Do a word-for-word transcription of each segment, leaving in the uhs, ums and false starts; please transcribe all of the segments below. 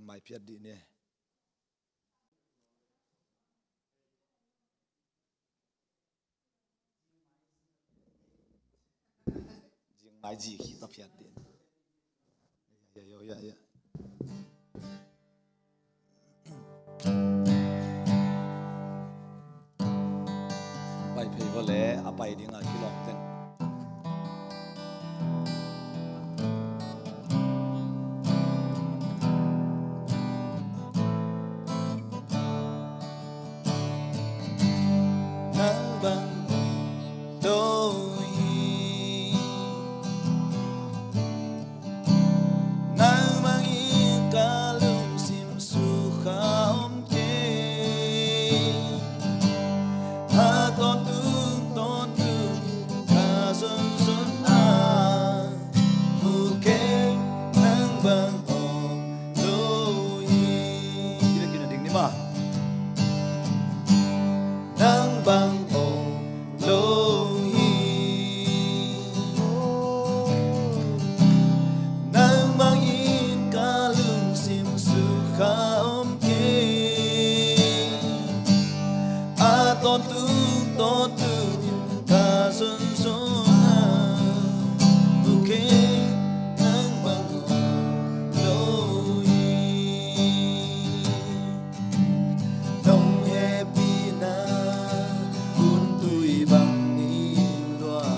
Mai phiat dih ni. Zing mai zi khi ta phiat dih. Ya, ya, ya, ya. Pai phei vawle, a pai ding a kilawm teng. Nang bang om lo hi. Nang bangin ka lungsim sukha om kei. A tawntung tawntung ka zonzon a, mu kei nang bang om lo hi. Kina kina ding ni ma. Nang bang om lo hi. Nang bangin ka lungsim sukha om kei. A tawntung tawntung ka zonzon a, mu kei nang bang om lo hi. Nong hehpihna guntui bang ni lua,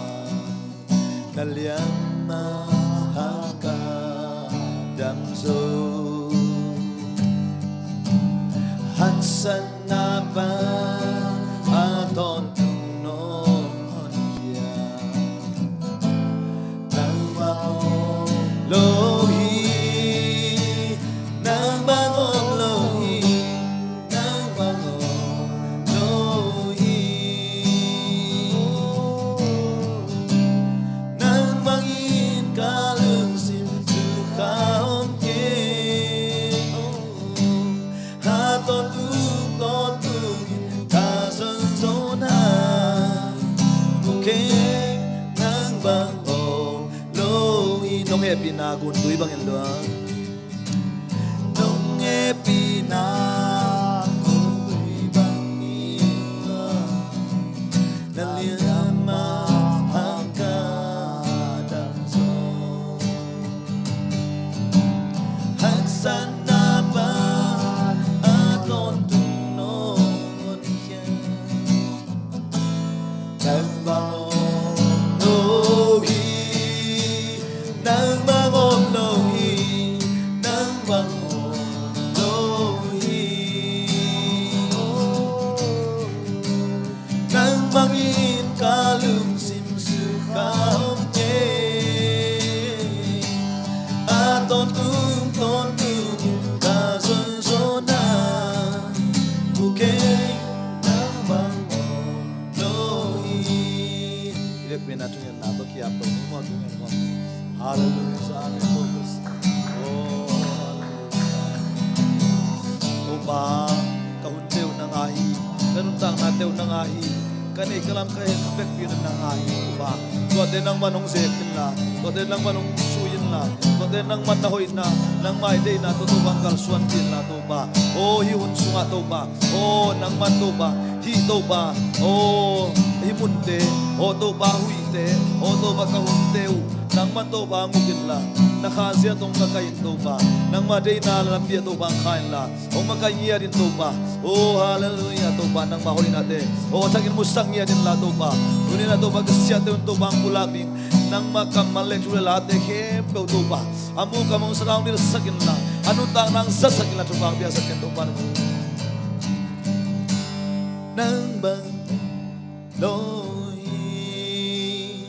na liamma hang ka dam zo. Haksatna bang a tawntung nawn hiam? Nang bang om lo hi. Nang bang om lo hi. Nang bang om lo hi. Nang bangin ka lungsim sukha om kei. A tawntung tawntung ka zonzon a, mu kei nang bang om lo hi. Nong hehpihna guntui bangin lua. Nong hehpihna guntui bangin lua, na liamma hang ka dam zo. Haksatna bang a tawntung nawn hiam? Nang bang om lo hi. Nang bang om lo hi. Nang bang om lo hi. Nang bangin ka lungsim sukha om kei. A tawntung tawntung ka zonzon a, mu kei nang bang om lo hi. I vekpi-in a thungetna tawh ki-ap to ni maw, thungen maw. Halleluiah. Amen. Oh, halleluiah. Topa, ka hunte uh nang aa hi, ka nuntaknate uh nang aa hi, ka neih ka lam ka het ka vekpi uh nang aa hi, Topa. Tuate nangman hong zek inla, tuate nangman hong sui inla, tuate nangman na hoihna, nangmah i deihna tawh Topa hong kalsuan inla, Topa. Aw, hih hun sungah Topa, aw, nangman Topa, hih Topa, aw, hih munte, aw Topa, huihte, aw Topa, ka hunte uh nangman Topa hong uk inla, na khahzia tawh hong makaih in Topa, nangmah deihna lampi ah Topa hong kha inla, hong makaih ngiat in Topa. Oh, halleluiah, Topa, nangmah hoihnate aw thakin musak ngiat inla, Topa. Tuni-in ah Topa, ka siate un Topa hong pulak ding, nangmah kammal le thu le late khempeuh Topa, a muk a mawngsa hong nilhsak inla, a nuntakna hong zatsak inla, thupha hong piaksak in Topa. Nang bang lo hi.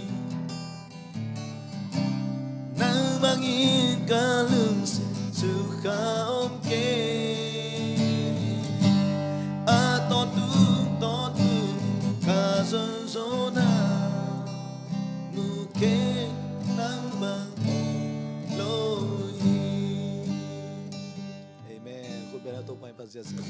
Nang bangin ka lungsim sukha om kei. A tawntung tawntung ka zonzon a, mu kei nang bang om lo hi. Amen. Khut beng a, Topa in phat ziahziah.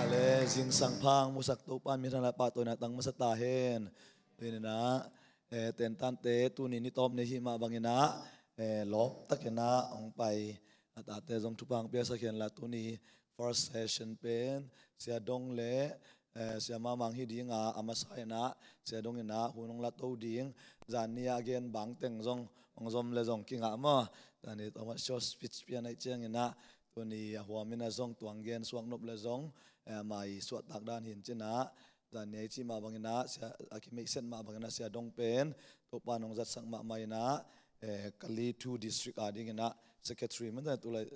Ale, zingsang pha hong musak Topa in minthanna le pahtawina tang masa ta hen. Tuni-in ah, eh, tentante, tuni ni tawp ni hih mah bangin ah, eh, lawp takin ah hong pai a tate zong thupha hong piaksak hen la, tuni first session pen Sia Dong le, eh, Sia Mamang hi ding a, a masa in ah Sia Dong in ah hun hong la to ding. Zan ni a gen bang teng zong hong zom le zong kingah maw. Zan ni tawh short speech pian ahih ciangin ah, tuni a huam in ah zong tuang gen suak nop le zong, eh, ama i suahtak dan hi in cin ah, zan ni a i cih mah bangin ah, Sia, a kimeihset mah bangin ah Sia Dong pen Topa in hong zatsak mahmah in ah, eh, Kali two district a dingin ah secretary, man tu lai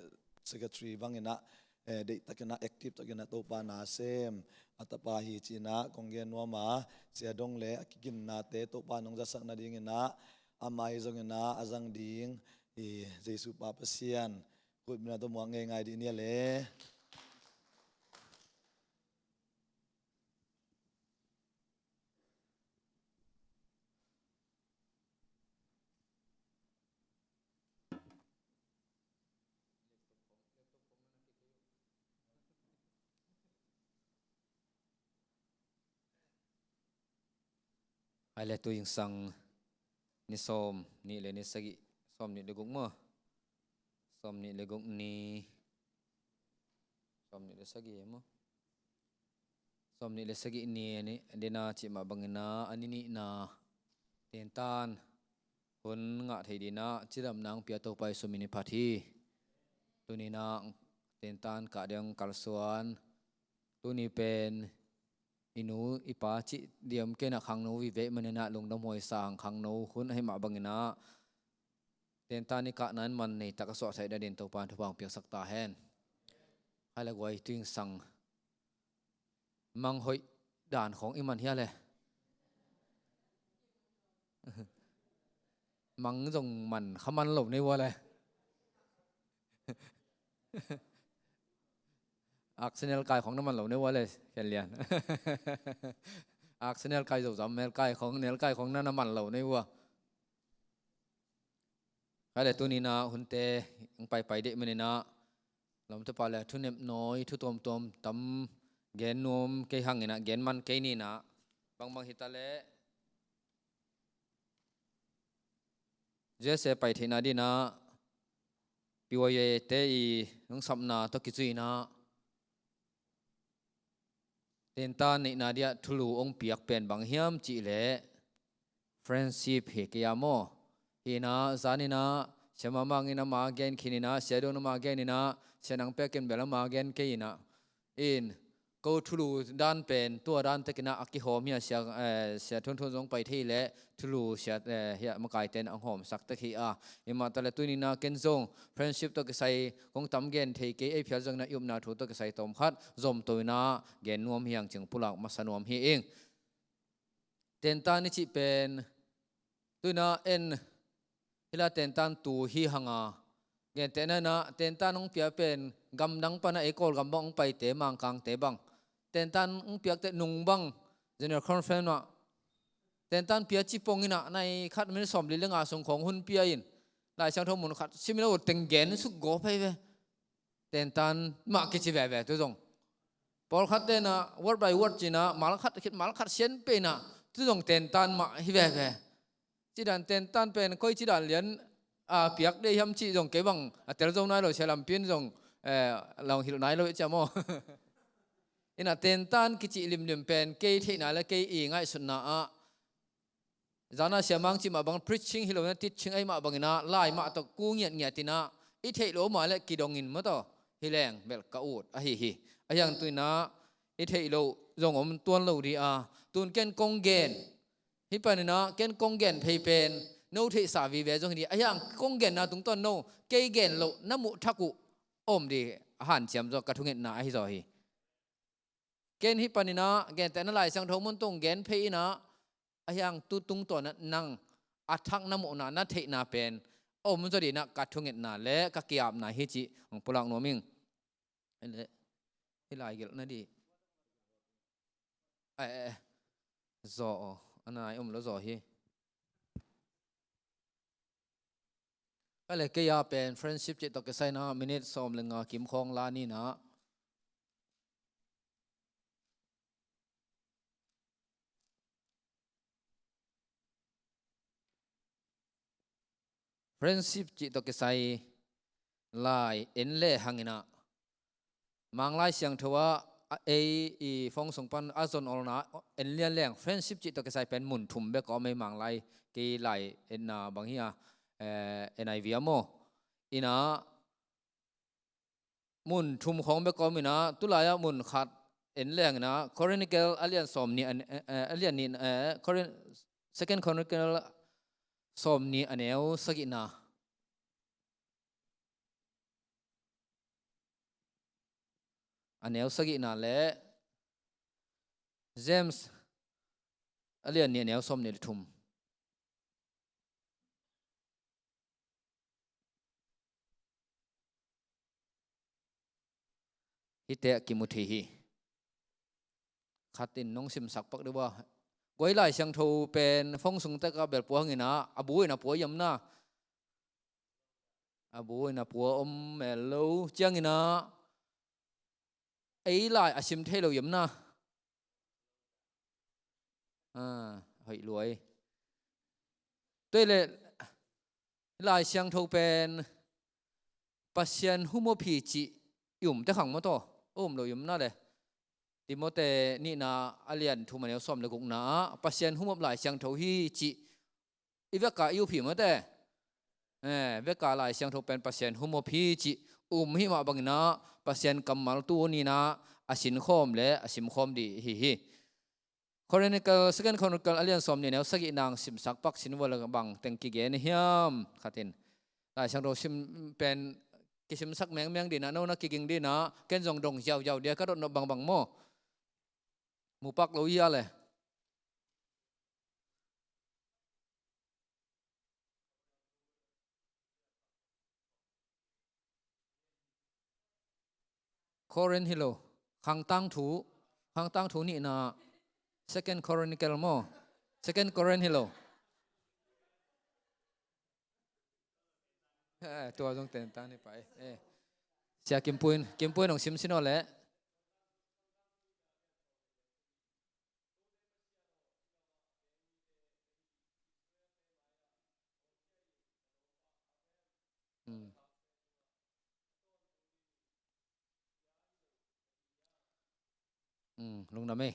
secretary bangin ah, eh, deihtakin ah, active takin ah Topa na sem a tapa hi ci-in ah kong gen nuam a, Sia Dong le a kiginnate Topa in hong zatsak nadingin ah, ama hi zongin ah a zang ding i Jesu Pa Pasian khut min a tawh muak ngeingai dih ni a le. Hai le, tu zingsang ni sawm nih le ni sagih, sawm nih le guk maw? Sawm nih le guk ni, sawm nih le sagih maw? Sawm nih le sagih ni a ding a cih mah bangin ah, a ni nihna tentan hun ngah thei dingin ah cidamna hong pia Topa Jesu min hi phat hi. Tuni-in ah tentan kah ding kalsuan. Tuni pen i nu i pa cih diam kei in ah khangno vive manin ah lungdam huai sa hang, khangno hun ahih mah bangin ah tentan i kahna in man nei tak a suahsak nadingin Topa in thupha hong piaksak ta hen. Hai le guai, tu zingsang mang hoih dan khawng i man hia le? Mang zong man kha man lo nei ua le. Arsenal kai khawng na man lo nei ua le, Khen Lian. Arsenal kai, Zozam Mel kai khawng, Nel kai khawng na na man lo nei ua. Hai le, tuni-in ah hunte hong paipai dih manin ah, lawmte pa le, thunep nawi thu tuamtuam tam gen nuam kei hangin ah, gen man kei ni in ah, bangbang hi ta leh, U S A pai theihna dingin ah P Y A te i hong sapna tawh kizui-in ah, tentan neihna dingin ah thulu hong piak pen bang hiam cih leh friendship hi kei a maw. Hi in ah, zan in ah Sia Mamang in ama gen khin in ah, Sia Dong in ama gen in ah, Sia Nang Pek in bel ama gen kei in ah, in ko thulu dan pen tua dan takin ah a kihawm hi a, Sia, eh, Sia Thun Thun zong pai thei leh thulu Sia, eh, hi a, makaite in ah hong hawmsak tek hi a. Hi mah ta leh, tuni-in ah ken zong friendship tawh kisai kong tam gen thei kei, ei phial zongin ah i upna thu tawh kisai tawm khat zom to in ah gen nuam hi hang cih pulak masa nuam hi ing. Tentan i cih pen, tu-in ah en, hih lai tentan tu hi hang a, gentehna in ah tentan hong pia pen gamdang pan ah, ei Kawlgam bang hong paite, Mangkangte bang, tentan hong piakte nung bang, General Conference ah tentan pia ci pong in ah, nai khat minit sawmli le nga sung khawng hun pia in, Lai Siangtho mun khat sim in ah, ut teng gen suk gawp hi ve. Tentan mah kici veve tu zong. Pawlkhatte in ah word by word ci-in ah, mal khat khit mal khat sian peuh in ah, tu zong tentan mah hi veve. Ci dan tentan pen koi ci dan lian a piak ding hiam cih zong kei bang a tel zo nai lo, Sia Lampi in zong, eh, la hong hilh nai lo i ci a maw. In ah tentan kici limlim pen kei theihna le kei i ngaihsutna ah, zan a Sia Mang cih mah bang preaching hi lo in ah, teaching ahih mah bangin ah, lai mah tawh ku ngiatngiat in ah, i theih loh mah leh kidong in maw taw, hi leng bel ka ut ahi hi. Ahi hang tu-in ah i theih loh zong om tuan lo ding a, tun ken kong gen, hih panin ah ken kong gen phei pen no theihsa vive zong hi ding, ahi hang kong genna tungtawn no, kei gen loh na muh thak uh om ding a hanciam zaw ka thungetna ahi zaw hi. Ken hih panin ah gentehna Lai Siangtho mun tung gen phei in ah, ahi hang tu tungtawn ah nang a thak na muhna, na theihna pen om zaw ding in ah ka thungetna le ka ki-apna hi cih hong pulak nuam ing. Hih lai gelh na dih. Eh, eh, eh. Zaw aw, a nai om lo zaw hi. Ka le kei a pen friendship cih tawh kisai in ah minute sawm le nga kim khawng la ni in ah. Friendship cih tawh kisai lai en le hang in ah, Manglai Siangtho ah, a, ei i phone sung pan a zon olna en lian leng, friendship cih tawh kisai pen mun thum bek a om ei Manglai, kei lai enna bang hi a, eh, N I V a maw. In ah, mun thum khawng bek a om in ah, tulai ah mun khat en leng in ah, Chronicle a lian sawmnih a, eh, eh, a lian nih, eh, Corin-, Second Chronicle sawmnih a neu sagihna. A neu sagihna le James a lian nih a neu sawmnih le thum. Hihte a kimu thei hi. Khat in nong simsak pak dih ba. Guai Lai Siangtho pen phone sung tek a bel pua hang in ah, a bu in a pua hiam na. A bu in a pua om mel lo ciang in ah, ei lai a sim thei lo hiam na. Ah, hoih luai. Tua hi leh Lai Siangtho pen Pasian humop hi cih i um te khang maw taw. A um lo i um na le. Timote nihna a lian thum a neu sawm le gukna ah Pasian humop Lai Siangtho hi cih i veka i up hi maw te. Eh, veka Lai Siangtho pen Pasian humop hi cih um hi mah bangin ah Pasian kammal tu ni in ah a sinkhawm le a simkhawm dih hi hi. Chronicle, Second Chronicle a lian sawmnih a neu sagihna hong simsak pak sin vua le bang teng kigen hiam? Khat in Lai Siangtho sim pen kisimsak mengmeng dih in ah, no na kiging dih in ah, ken zong dong ziauziau dih a ka dot nop bangbang maw. Mu pak lo hi a le. Corinth hi lo. Khang Tangthu, Khang Tangthu nihna, Second Chronicle maw. Second Corinth hi lo. Eh, tua zong ten tang ni pai. Eh. Sia Kimpuin, Kimpuin hong sim sin aw le. Mm. Mm, lungdam ei.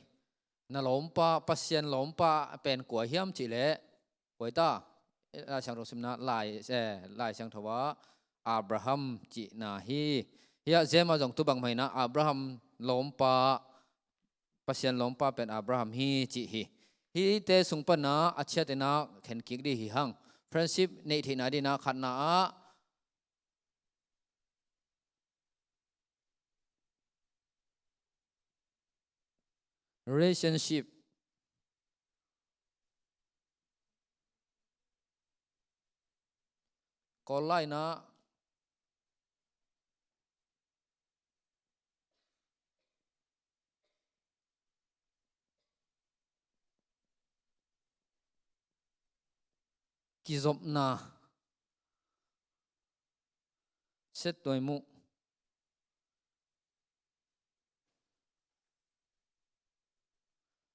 Na lawmpa, Pasian lawmpa pen kua hiam cih leh, kua hi ta? Eh, Lai Siangtho simna, Lai, eh, Lai Siangtho ah Abraham cihna hi. Hiah James ah zong tu bang mah hi in ah, Abraham lawmpa, Pasian lawmpa pen Abraham hi cih hi. Hihte sung pan ah a ciat in ah khen kik dih hi hang. Friendship neih theihna ding in ah khatna ah relationship. Kawl lai in ah kizopna, set tuai muh.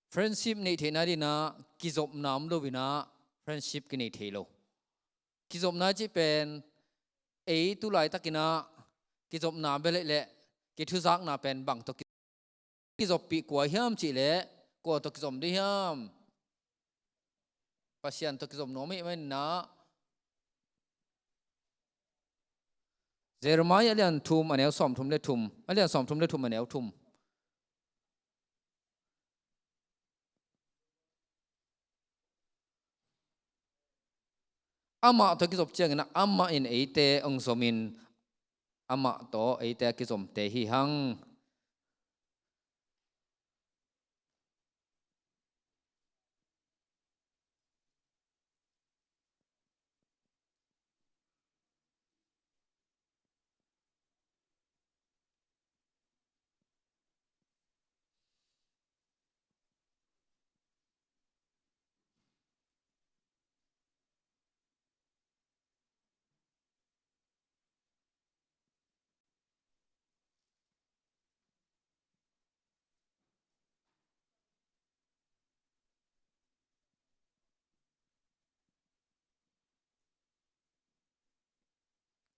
Friendship neih theihna ding in ah kizopna om lo in ah friendship kinei thei lo. Kizopna cih pen ei tu laitak in ah kizopna bel hi leh kithuzakna pen bang tawh ki-, kizoppih kua hiam cih leh kua tawh kizom ding hiam? Pasian tawh kizom nuam ahih manin ah Jeremiah a lian thum a neu sawmthum le thum, a lian sawmthum le thum a neu thum. Amah tawh kizop ciangin ah amah in eite hong zomin amah tawh eite a kizomte hi hang.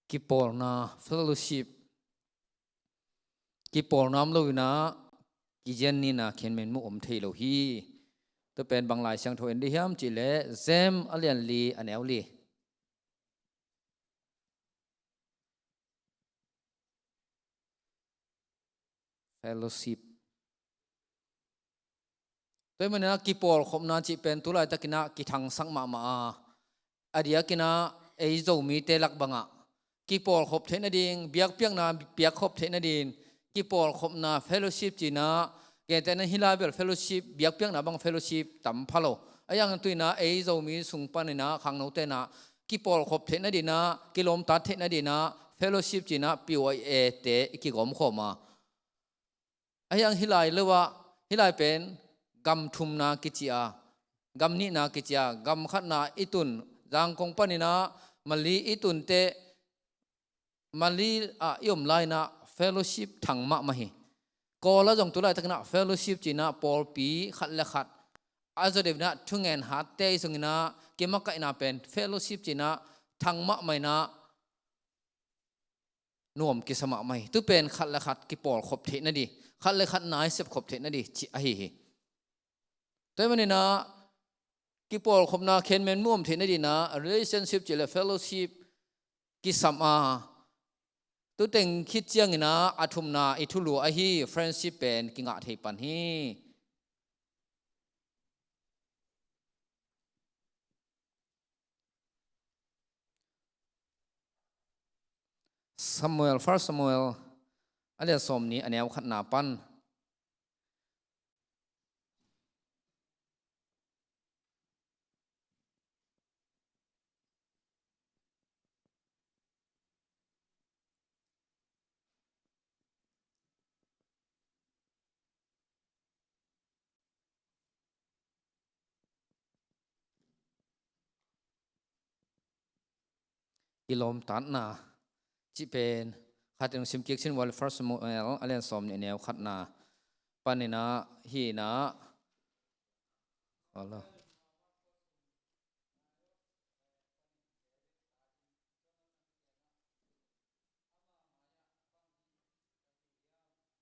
Kipawlna, fellowship, kipawlna om lo inah kizian nihna khenmen mu om thei lo hi. Tua pen bang Lai Siangtho en dih hiam cihleh James a lian li a neu li. Fellowship. Tua hi maninah kipawlkhopna cih pen tu laitakinah kithangsak mahmah a, a diakinah ei Zomite lak bangah kipawlkhop theih nading, biakpiakna piakkhop theih nading, kipawlkhopna fellowship cinah, gentehna hih lai bel fellowship, biakpiakna bang fellowship tam pha lo. A yang tu inah ei Zomi sung paninah khangno tenah kipawlkhop theih nadinah, kilawmtat theih nadinah fellowship cinah P Y A te i kigawmkhawm a. A hiang hih lai lo ah, hih lai pen gam thumna kici a, gam nihna kici a, gam khatna i tun, Zangkong paninah Mali i tun teh, Mali ah i om lai inah fellowship thang mahmah hi. Kawl ah zong tu laitakinah fellowship cinah pawlpi khat le khat a zaw deuh inah thungen hatte i zong inah kimakaihna pen fellowship cinah thang mahmah inah nuam kisa mahmah hi. Tu pen khat le khat kipawlkhop theih nading, khat le khat na i sepkhop theih nading cih ahi hi. Tua hi maninah kipawlkhopna khenmen mu om theih nadinah relationship cih le fellowship kisam a, tu teng khit cianginah a thumna i thulu ahi friendship pen kingah thei pan hi. Samuel, First Samuel a lian sawmnih a neu khatna pan. Kilawmtatna cih pen khat in sim kik sin val, First Samuel a lian sawmnih a neu khatna paninah hi inah.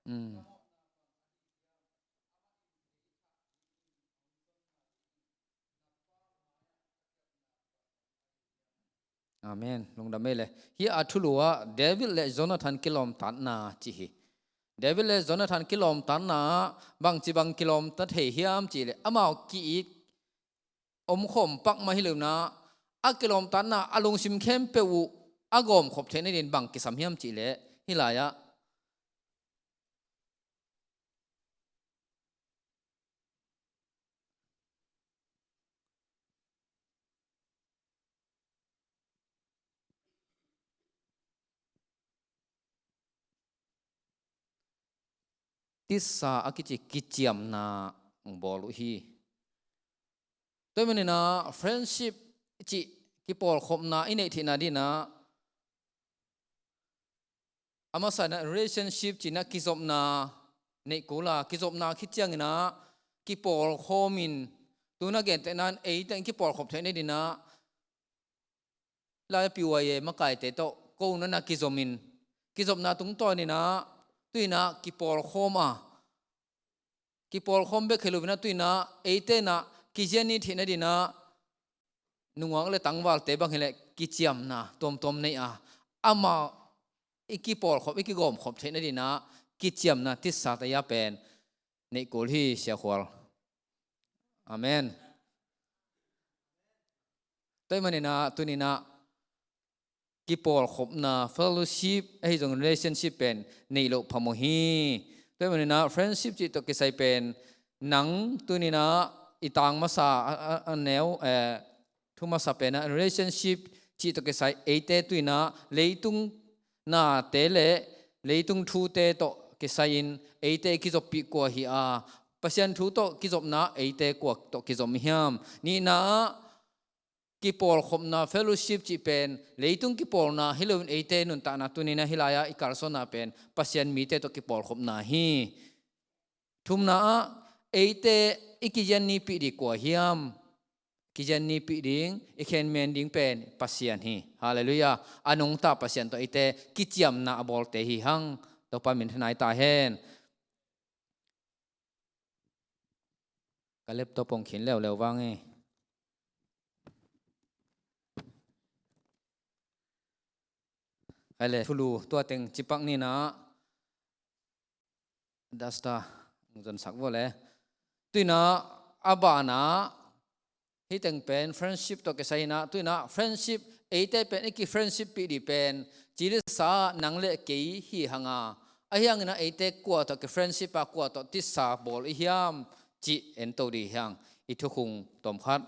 Mm. Amen. Lungdam ei le. Hih a thulu ah David le Jonathan kilawmtatna ci hi. David le Jonathan kilawmtatna ah bangci bang kilawmta thei hiam cihleh amau ki-it omkhawm pakmah hi lo inah a kilawmtatna a lungsim khempeuh uh a gawmkhop theih nading bang kisam hiam cihleh hih lai-ah titsa a kici kiciamna bawl uh hi. Tua hi maninah friendship cih kipawlkhopna i neih theihna dinah a masa inah relationship cinah kizopna neih kul a, kizopna khit cianginah kipawlkhawmin, tu-in a gentehna in eite in kipawlkhop theih nadinah lai P Y A makaite tawh ko nana kizomin, kizopna tungtawninah tu-inah kipawlkhawm a, kipawlkhawm bek hi lo inah tu-inah eite inah kizian ni theih nadinah nungak le tangvalte bang hileh kiciamna tuamtuam nei a, amah i kipawlkhop, i kigawmkhop theih nadinah kiciamna titsa taya pen neih kul hi, Sia Khual. Amen. Tua hi maninah tuninah kipawlkhopna, fellowship ahi zong relationship pen neih loh phamawh hi. Tua hi maninah friendship cih tawh kisai pen nang tuninah i tang masa a, a, a neu, eh, thu masa penah relationship cih tawh kisai eite tuinah leitung nate le leitung thute tawh kisai-in eite kizoppih kua hi a, Pasian thu tawh kizopna eite kua tawh kizom hiam? Nihna ah kipawlkhopna, fellowship cih pen leitung kipawlna hi loin eite nuntakna tuninah hih lai-ah i kalsuanna pen Pasian mite tawh kipawlkhopna hi. Thumna ah eite i kizian nipih ding kua hiam? kizen nipih ding, i khen men ding pen Pasian hi. Halleluiah. A nungta Pasian tawh eite kiciamna a bawlte hi hang. Topa min thanai ta hen. Ka laptop hong khin leuleu vang e. Hai le, thulu tua teng cipak ni na. Dasta, hong zonsak vua le. Tuina a bana hih teng pen friendship tawh kisai hi na, tuina friendship, eite pen i ki friendship pih dih pen ci dih sa nang le kei hi hang a. Ahi hangin a eite kua tawh ki friendship a, kua tawh tisa bawl i hiam cih en to dih hi hang. I thukhun tawmkhat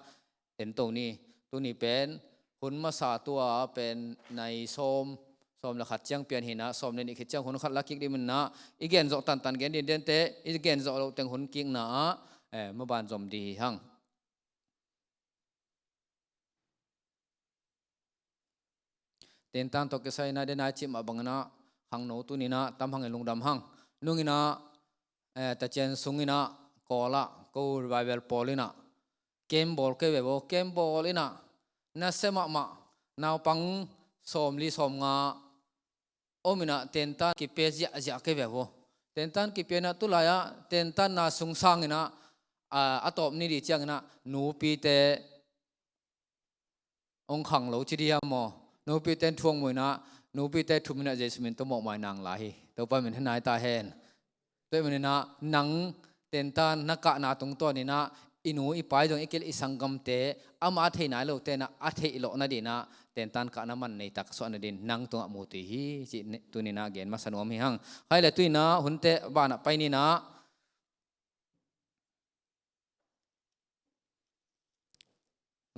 en to ni. Tuni pen hun masa tua pen nai sawm, sawm le khat ciang pian hi na, sawm le nih khit ciang hun khat la kik dih min na, i gen zawh tantan gen dih dente, i gen zawh loh teng hun kikna ah, eh, maban zom dih hi hang. Tentan tawh kisai na, den a i cih mah bangin a, khangno tuni na tam hangin lungdam hang. Nungin a, eh, tacian sungin a, Kawl ah, ko revival pawl in a, camp bawl kei ve vo, camp bawl in a, nasia mahmah, naupang sawmli sawmnga om in a, tentan kipia ziahziah kei ve vo. Tentan kipia in a, tulai ah tentan na sung sangin a, a, a tawp ni dih ciangin a, nupite hong khang lo ci dih hiam maw? Nupite in thu hong muh in a, nupite thum in a, Jesu min tawh mawhmai nang lai hi. Topa min thanai ta hen. Tua ahih manin a, nang tentan na kahna tungtawn in a, i nu i pa zong, i kil i sanggamte, amah a thei nai lote in a, a theih loh nading in a, tentan kahna man nei taksuah nading nang tungah mu tui hi cih tuni na gen masa nuam hi hang. Hai le, tuina hunte banah pai ni na.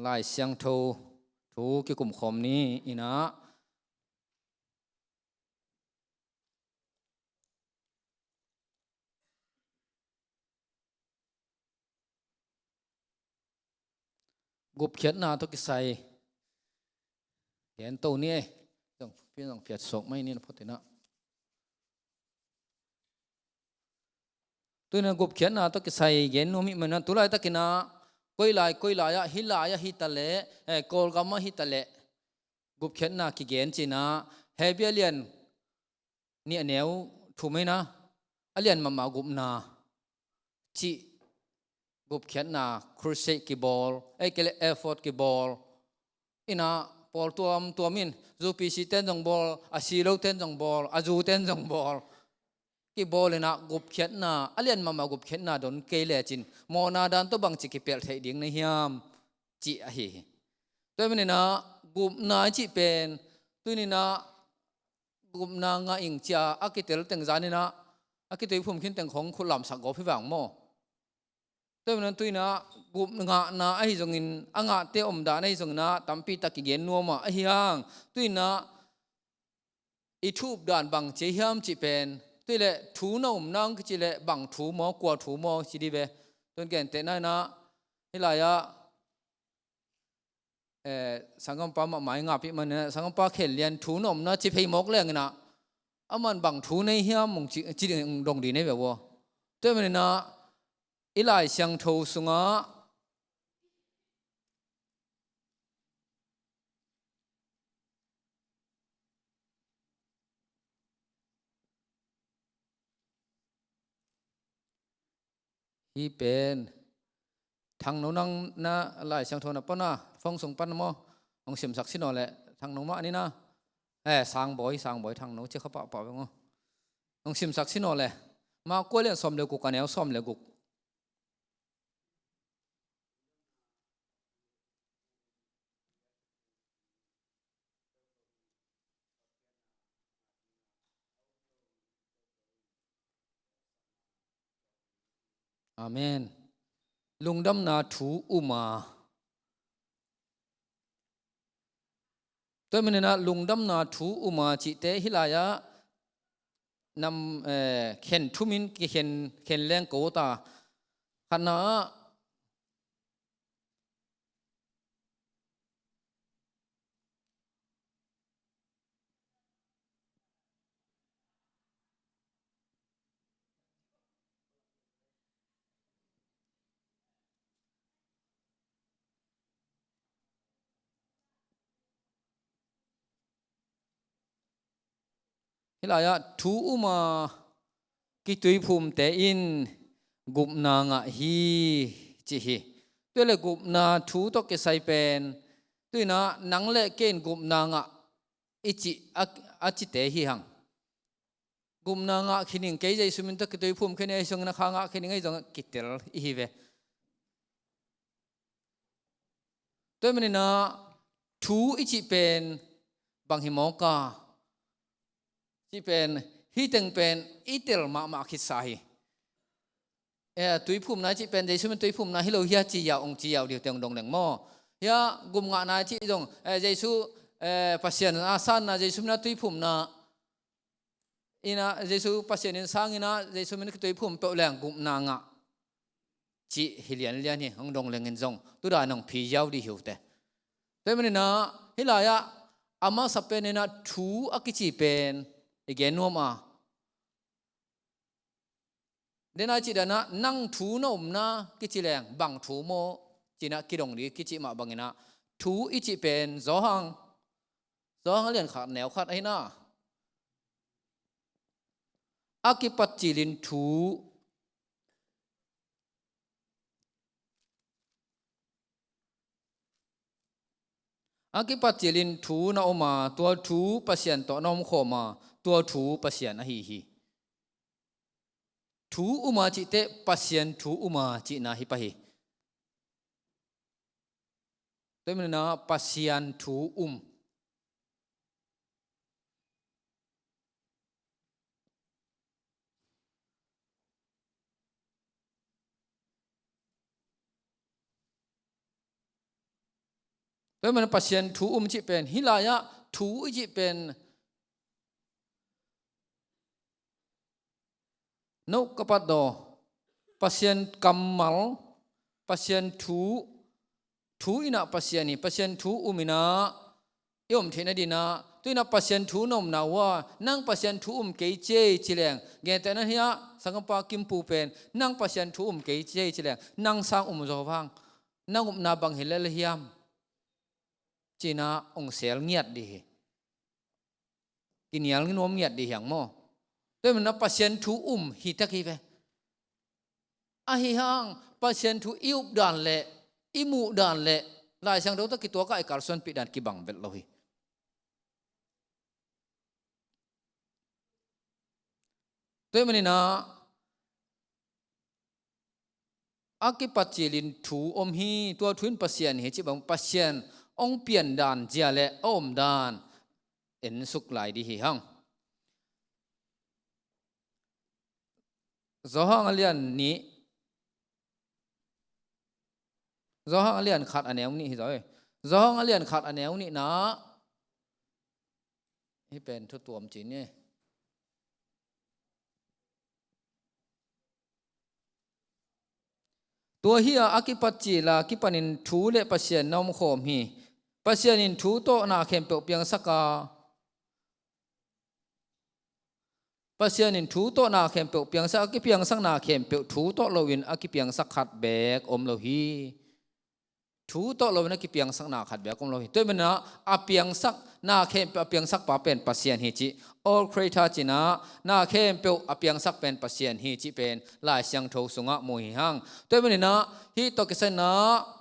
Lai Siangtho thu kikum khawm ni in a, gupkhiatna tawh kisai gen to ni e. Zong, pi zong phiat suak mai ni na phot in a. Tuina gupkhiatna tawh kisai gen nuam hih manin a, tulai takin a, koi lai, koi lai ah, hih lai ah hi ta leh, eh, Kawlgam ah hi ta leh, gupkhiatna kigen ci in a, Hebru a lian nih a neu thum in a, a lian mahmah gupna cih gupkhiatna crusade kibawl, ei kei le effort kibawl in a, pawl tuamtuam in, U P C ten zong bawl, a si lo ten zong bawl, a zu ten zong bawl. Kibawl in a gupkhiatna, a lian mahmah gupkhiatna don kei lecin, mawhna dan tawh bangci kipelh theih ding na hiam cih ahi hi. Tua ahih manin a, gupna i cih pen, tuni in a, gupna ngah ing ci a, a kitel teng zan in a, a kituiphum khin teng khong khut lamsak gawp hi vang maw? Tua ahih manin tuina gupna ngahna ahi zongin, a ngahte omdan ahi zongin a, tampi tak kigen nuam a, ahi hang. Tuina i thu updan bang ci hiam cih pen, tua leh thu na um nang kici leh bang thu maw, kua thu maw ci dih ve. Tun gentehna in a, hih lai ah, eh, sanggampa mahmah i ngahpih manin a, sanggampa khen lian thu na omna ci phei mawk leng in a, aman bang thu nei hiam mong ci, ci ding dong dih nei ve ua. Tua ahih manin a, i Lai Siangtho sungah hih pen, Thangno, nang na Lai Siangtho na pan a, phone sung pan maw? Hong simsak sin aw leh, Thangno mah ni na. Eh, Sangbawi, Sangbawi, Thangno ci kha pahpah veng aw. Hong simsak sin aw leh. Marka a lian sawm le guk, a neu sawm le guk. Amen. Lungdamna thu um a. Tua ahih manin a, lungdamna thu um a cihte hih lai ah nam, eh, khen thum in kikhen, khen leng ko ta. Khatna ah, Hih lai-ah thu um a kituiphumte in gupna ngah hi, ci hi. Tua le gupna thu tawh kisai pen, tu-in ah nang le kei in gupna ngah i cih a, a cite hi hang. Gupna ngah khin ing, kei Jesu min tawh kituiphum khin ing, ahi zongin a kha ngah khin ing, ahi zongin kitel i hi ve. Tua ahih manin ah thu i cih pen bang hi mawk a, cih pen, hih teng pen i tel mahmah khitsa hi. Eh, tuiphumna i cih pen Jesu min tuiphumna hi lo hia, ci yau, ong ci yau dih uh teh ong dong leng maw. Hia, gupna ngahna i cih zong, eh, Jesu, eh, Pasian a sanna, Jesu min a tuiphumna in ah, Jesu Pasian in sang in ah, Jesu min kituiphum peuh leng gupna ngah, cih hi lianlian hi, hong dong leng in zong, tu dan hong phi yau dih hi uh teh. Tua ahih manin ah, hih lai-ah, a masa pen in ah thu a kici pen i gen nuam a. Dena i cih dan ah, nang thu na umna kici leng, bang thu maw, ci-in ah kidong dih kici mah bangin ah, thu i cih pen, Johan, Johan a lian khat neu khat ahi na. A kipat cilin thu, a kipat cilin thu na um a, tua thu Pasian tawh na omkhawm a, tua thu Pasian ahi hi. Thu um a cih teh Pasian thu um a cihna hi pah hi. Tua ahih manin ah Pasian thu um. Tua ahih manin Pasian thu um cih pen, hih lai-ah thu i cih pen, no ka pat daw, Pasian kammal, Pasian thu, thu in ah Pasian hi, Pasian thu um in ah i om theihna dingin ah, tu-in ah Pasian thu na omna uh a, nang Pasian thu um kei ci ei ci leng, gentehna hi-ah, sanggampa Kimpu pen, nang Pasian thu um kei ci ei ci leng, nang sang um zaw vang, nang upna bang hi lel hiam, ci-in ah ong sel ngiat dih hi. Kinial nuam ngiat dih hi hang maw. Tua ahih manin ah Pasian thu um hi tek hi ve. Ahi hang Pasian thu i up dan le, i muh dan le, Lai Siangtho tawh kituak a i kalsuanpih dan kibang vet lo hi. Tua ahih manin ah, a kipat cilin thu om hi, tua thu in Pasian hi, cih bang Pasian hong pian dan zia le a om dan en suk lai dih hi hang. Johan a lian nih, Johan a lian khat a neu nih hi zaw hi. Johan a lian khat a neu nihna, hih pen thu tuam ci ni. Tua hi a, a kipat cil a kipanin thu le Pasian na omkhawm hi. Pasian in thu tawh na khempeuh piangsak a, Pasian in thu tawh na khempeuh piangsak, a kipiangsak na khempeuh thu tawh loin a kipiangsak khat beek om lo hi. Thu tawh loin a kipiangsak na khat beek om lo hi. Tua ahih manin ah a piangsak, na khempeuh a piangsak pa pen Pasian hi cih, All Creator ci-in ah, na khempeuh a piangsak pen Pasian hi cih pen Lai Siangtho sungah mu hi hang. Tua ahih manin ah hih tawh kisai-in ah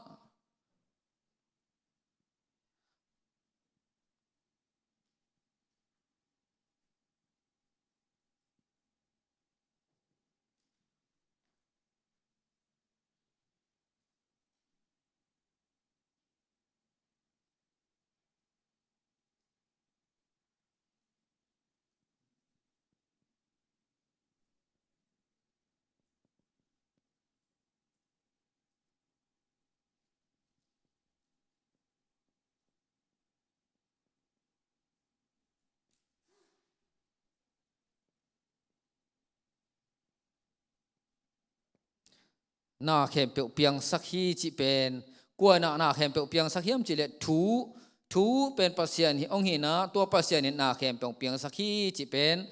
Na khempeuh piangsak hi cih pen, kua in ah na khempeuh piangsak hiam cih leh thu, thu pen Pasian hi, hong hi-in ah, tua Pasian in na khempeuh piangsak hi cih pen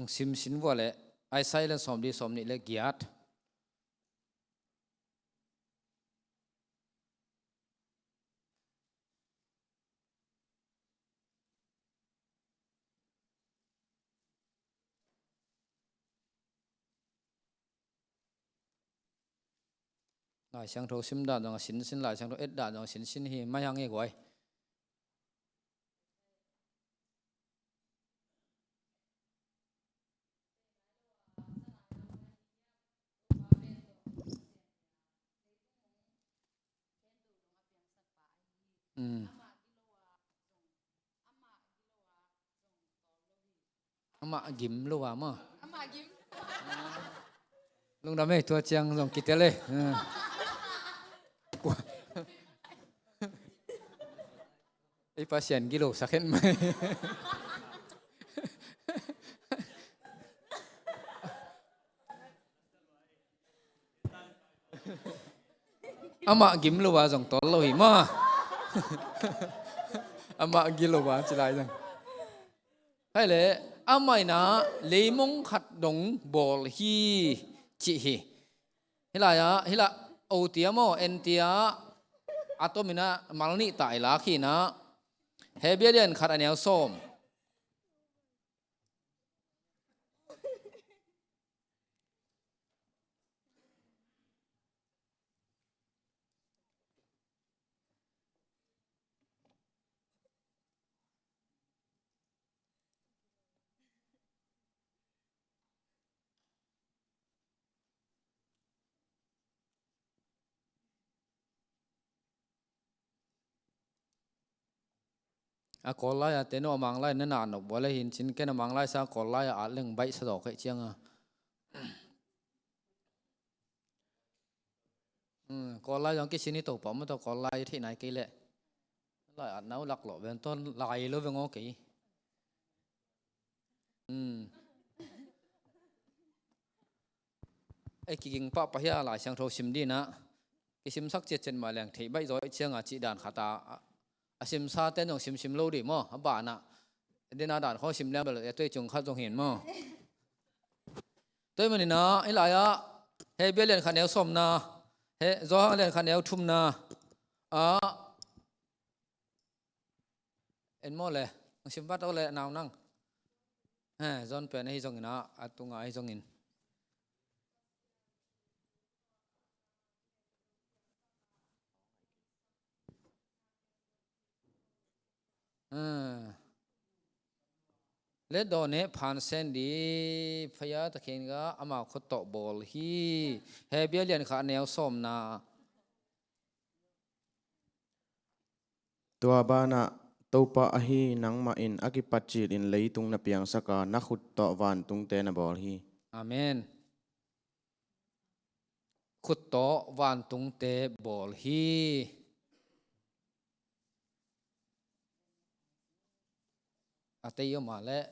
Sim sin vua leh Isaiah lian sawmli sawmnih leh giat. Lai Siangtho sim dan zong a sinsin, Lai Siangtho et dan zong a sinsin hi mai hang e guai. Mm. Amah gim lo a maw? Amah gim. Lungdam e, tua ciang zong kitel e. Ei Pasian gilo sakhen mai. Amah gim lo a zong tol lo hi maw? Amah gilo a ci lai zong. Hai le, amah in ah leimong khat dong bawl hi cih hi. Hih lai ah, hih lah, o tia maw, en tia, a tom in ah mal nih ta i lak hi in ah. Hebru lian khat a neu sawm. A Kawl lai-a te no a Mang lai na na nop ua le hin cin ken a Mang lai sa Kawl lai-a at leng baih sa zawk kei cianga. Hmm, Kawl lai zong kisin hi to pah maw, to Kawl lai theih nai kei leh. Lai at nau lak lawh ven ton lai lo veng aw kei. Hmm. Ei kiging pah pah hia Lai Siangtho sim dinah. Kisimsak ciatciat mah leng theih baih zaw ih cianga cih dan khat a, a simsa ten zong simsim lo dih maw, a banah. Dina dan khawng sim leng bel a tuai cung khat zong hin maw. Tua ih maninah, hih lai-ah, Hebru lian khat neu sawmna, he, Johan lian khat neu thumna, a, en maw le, ang sim vat aw le, nau nang. He, John pen ahi zongin a, a tunga ahi zongin. Hmm. Let daw neh phan sen di, phaya takhin ga ama khut tawh bawl hi. Hebru lian khat neu sawmna. Tua banah Topa ahi nangmah in a kipat cilin leitung na piangsak a, na khut tawh vantungte na bawl hi. Amen. Khut tawh vantungte bawl hi. A tei om a leh.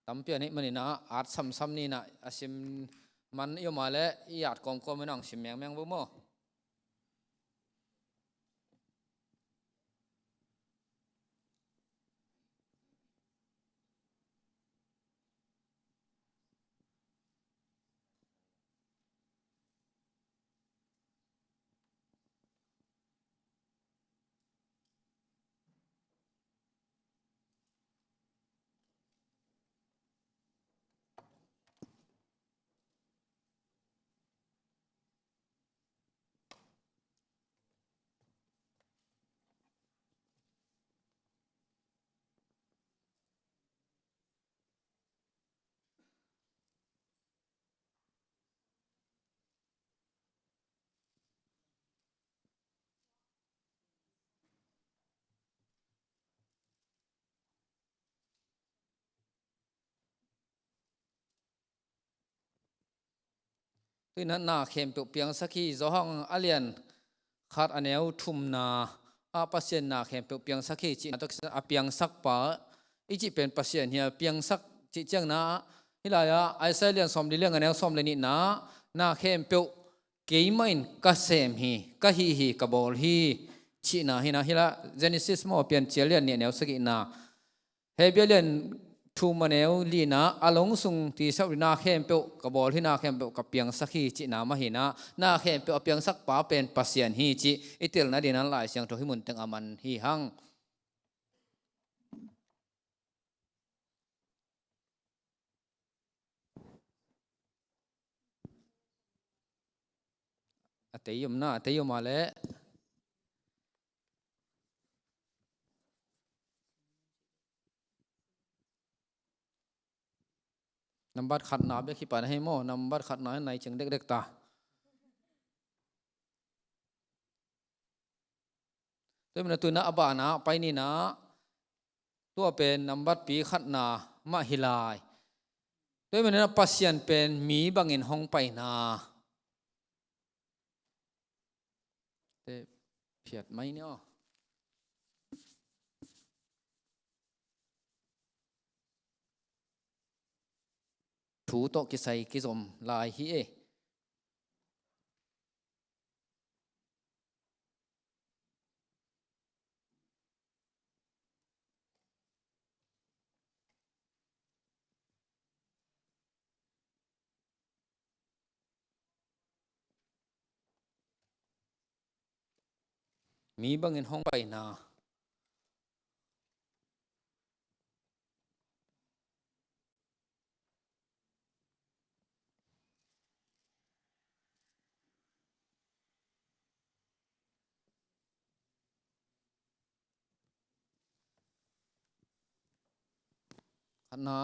Tampi a neih maninah at samsam ninah a sim man i om a leh i at kawmkawm inah ang sim mengmeng vo maw? Tuinah na khempeuh piangsak hi. Johan a lian khat a neu thumna ah Pasian na khempeuh piangsak hi cihna tawh a piangsak pa i cih pen Pasian hi a piangsak cih ciangna ah hih lai-ah Isaiah lian sawmli lian a neu sawm le nihna na khempeuh keimah in ka sem hi, ka hih hi, ka bawl hi, cihna hi na. Hi lah Genesis maw, Piancil lian nih a neu sagihna, Hebru lian thum a neu lina, a long sung tisa uh na khempeuh ka bawl hi, na khempeuh ka piangsak hi, cihna mah hi na. Na khempeuh a piangsakpa pen Pasian hi cih i telna dingin Lai Siangtho hih mun teng a man hi hang. A tei om na, a tei om a leh. Nambat khatna bek hi pan ahi maw, nambat khatna nai cing dekdek ta. Tua manin tu na a bana pai ni na, tua pen nambat pi khatna mah hi lai. Tua manin Pasian pen mi bangin hong paina. Te phiat mai ni aw. Thu tawh kisai kizom lai hi e. Mi bangin hong paina. Khatna.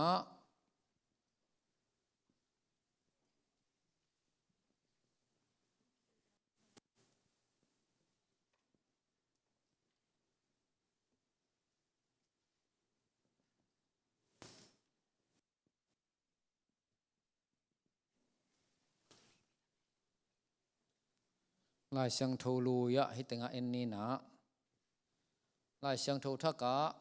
Lai Siangtho lui ah hih tengah en ni na. Lai Siangtho thak ah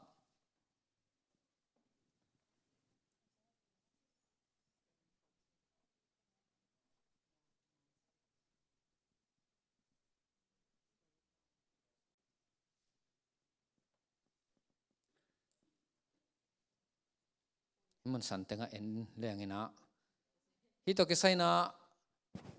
hih mun san tengah en leng in ah, hih tawh kisai in ah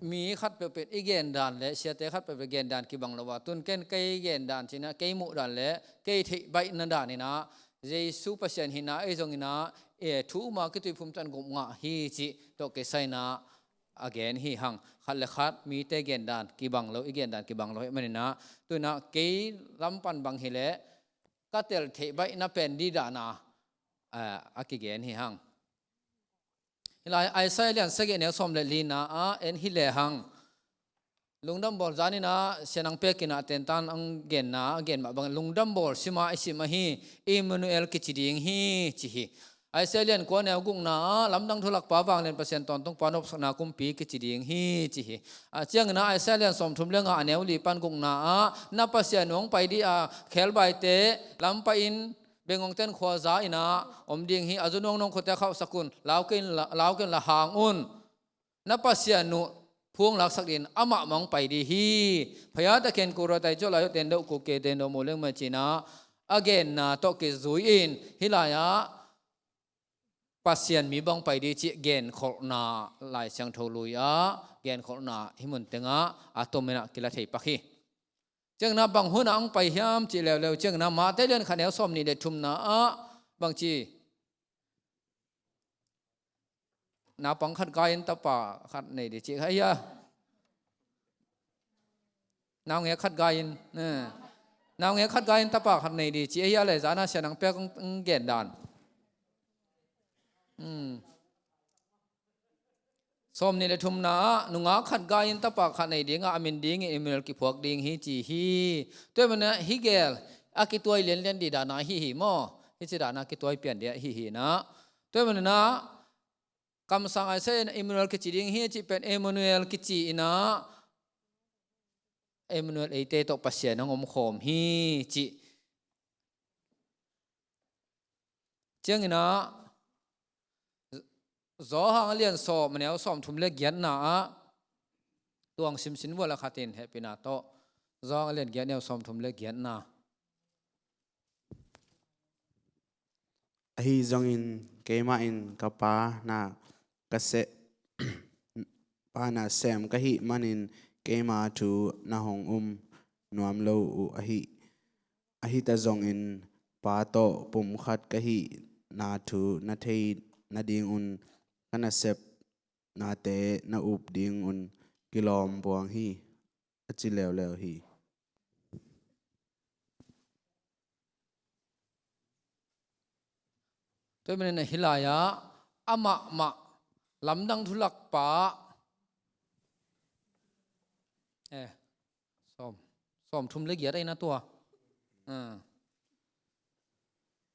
mi khat peuhpeuh i gen dan le siate khat peuhpeuh gen dan kibang lo a, tun ken kei gen dan ci-in ah, kei muh dan le kei theih baihna dan in ah Jesu Pasian hihna ahi zongin ah, e, thu um a kituiphum tan gum ngah hi cih tawh kisai in ah a gen hi hang. Khat le khat mite gen dan kibang lo, i gen dan kibang lo ahih manin ah, tu-in ah kei lam pan bang hi leh ka tel theih baihna pen dih dan a, a, a kigen hi hang. Hih lai Isaiah lian sagih neu sawm le lina ah en hi lehang, lungdam bawl zan in ah, Sia Nang Pek in ah tentan ang genna a gen mah bangin lungdam bawl sim a i sim ahi, Immanuel kici ding hi ci hi. Isaiah lian kua neu gukna ah, lamdang thu lakpa, vanglian Pasian tawntungpa, nopsakna kumpi kici ding hi ci hi. A ciangin ah Isaiah lian sawmthum le nga a neu li pan gukna ah, na Pasian hong pai dih a, khelbaite lam pai in, bengngongten khua za in ah om ding hi, a zu nuangnuang khuate khauhsak un, lau kei in la, lau kei in la hang un. Na Pasian uh phung laksak dingin amah mah hong pai dih hi. Phaya takin kura tai cawh lai uh tendo kuke tendo mu leng mah ci-in ah, a genna tawh kizui in hih lai ah Pasian mi bang pai dih cih genkholhna, Lai Siangtho lui ah genkholhna hih mun tengah a tom in ah kila thei pak hi. Ciangin ah bang hun ah hong pai hiam cih leuleu ciangin ah Mate lian khat neu sawm nih le thumna ah bang ci, naupang khat gai in tapa khat nei dih cih kha hia. Naungek khat gai in, eh, naungek khat gai in tapa khat nei dih cih hia le, zan a Sia Nang Pek ang, ang gen dan. Hmm. Sawm nih le thumna ah, nungak khat gai in tapa khat nei ding a, a min ding in Immanuel kiphuak ding hi ci hi. Tua manin ah hih gel a kituai lianlian dih dan a hi hi maw. Hih ci dan a kituai pian dih a hi hi na. Tua manin ah kamsang Isaiah in Immanuel kici ding hi cih pen, Immanuel kici in ah, Immanuel eite tawh Pasian hong omkhawm hi cih. Ciangin ah Johan a lian sawm a neu sawmthum le giatna ah, Tuang simsin vua le khatin hehpihna tawh. Johan a lian giat, neu sawmthum le giatna. Ahi zongin keimah in ka Pa na ka se-, Pa na sem ka hih manin keima thu na hong um nuam lo uh ahi. Ahi ta zongin Pa tawh pumkhat ka hihna thu na thei nadingun ka nasep nate na up dingun kilawm buang hi, a ci leuleu hi. Tua manin a hih lai-ah amah mah lamdang thulakpa, eh, sawm, sawmthum le giat a ina tua. Ah.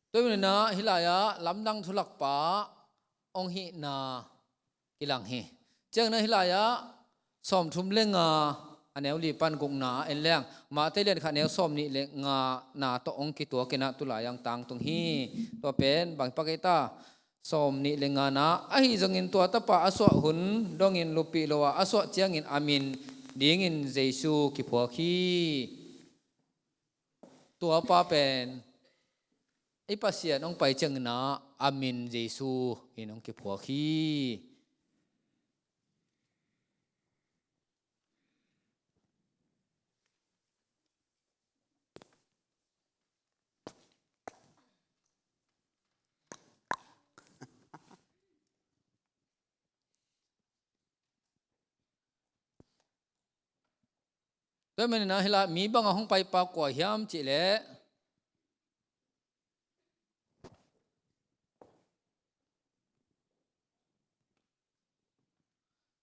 Tua manin a hih lai-ah lamdang thulakpa hong hihna kilang hi. Ciangin a hih lai-ah sawmthum le nga a neu li pan gukna en leng, Mate lian khat neu sawmnih le nga na tawh hong kituak in a tulai-ah tangtung hi. Tua pen bang pak ei ta, sawmnih le nga na, ahi zongin tua tapa a suah hun dongin lupih lo a, a suah ciangin a min dingin Jesu kiphuak hi. Tua pa pen i Pasian hong pai ciangin a, a min Jesu in hong kiphuak hi. Tua manin a hih lai-ah mi banga hong paipa kua hiam cih leh,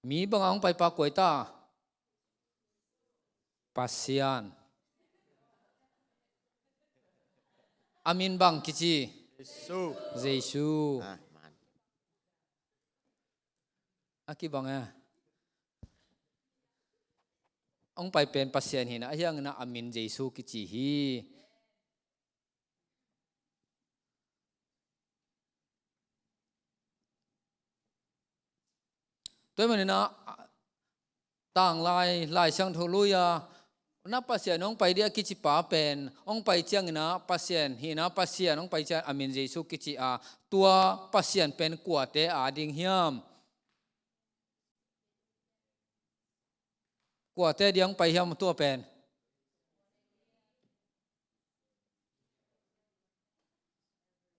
mi banga hong paipa kua hi ta? Pasian. A min bang kici? Jesu. Jesu. Ah, man. A kibang e. Hong pai pen Pasian hi na, ahi hangin a min Jesu kici hi. Tua manin a tanglai, Lai Siangtho lui a, na Pasian hong pai dih a kici pa pen hong pai ciangin a Pasian hi na, Pasian hong pai ciangin a min Jesu kici a, tua Pasian pen kuate a ding hiam? Kuate dih hong pai hiam tua pen?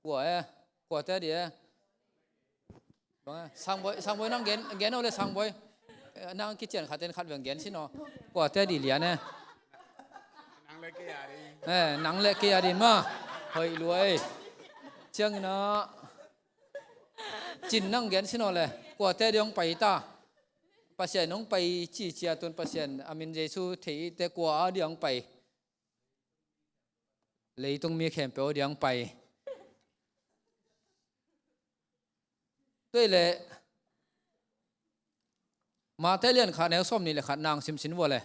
Kua e? Kuate dih e? Bang e? Sangboi, Sangboi nang gen, gen o le Sangboi. Eh, nang kician khat ten khat veng gen sin o. Kuate dih lian e? Nang le kei a ding. Eh, nang le kei a ding ma. Hoih lua e. Ciangin a Cin nang gen sin o le, kuate dih hong pai ta? Pasian hong pai cicia tun Pasian a min Jesu thei te kua a dih hong pai? Leitung mi khempeuh a dih hong pai. Tua le Mate lian khat neu sawmnih le khat nang simsin vua le.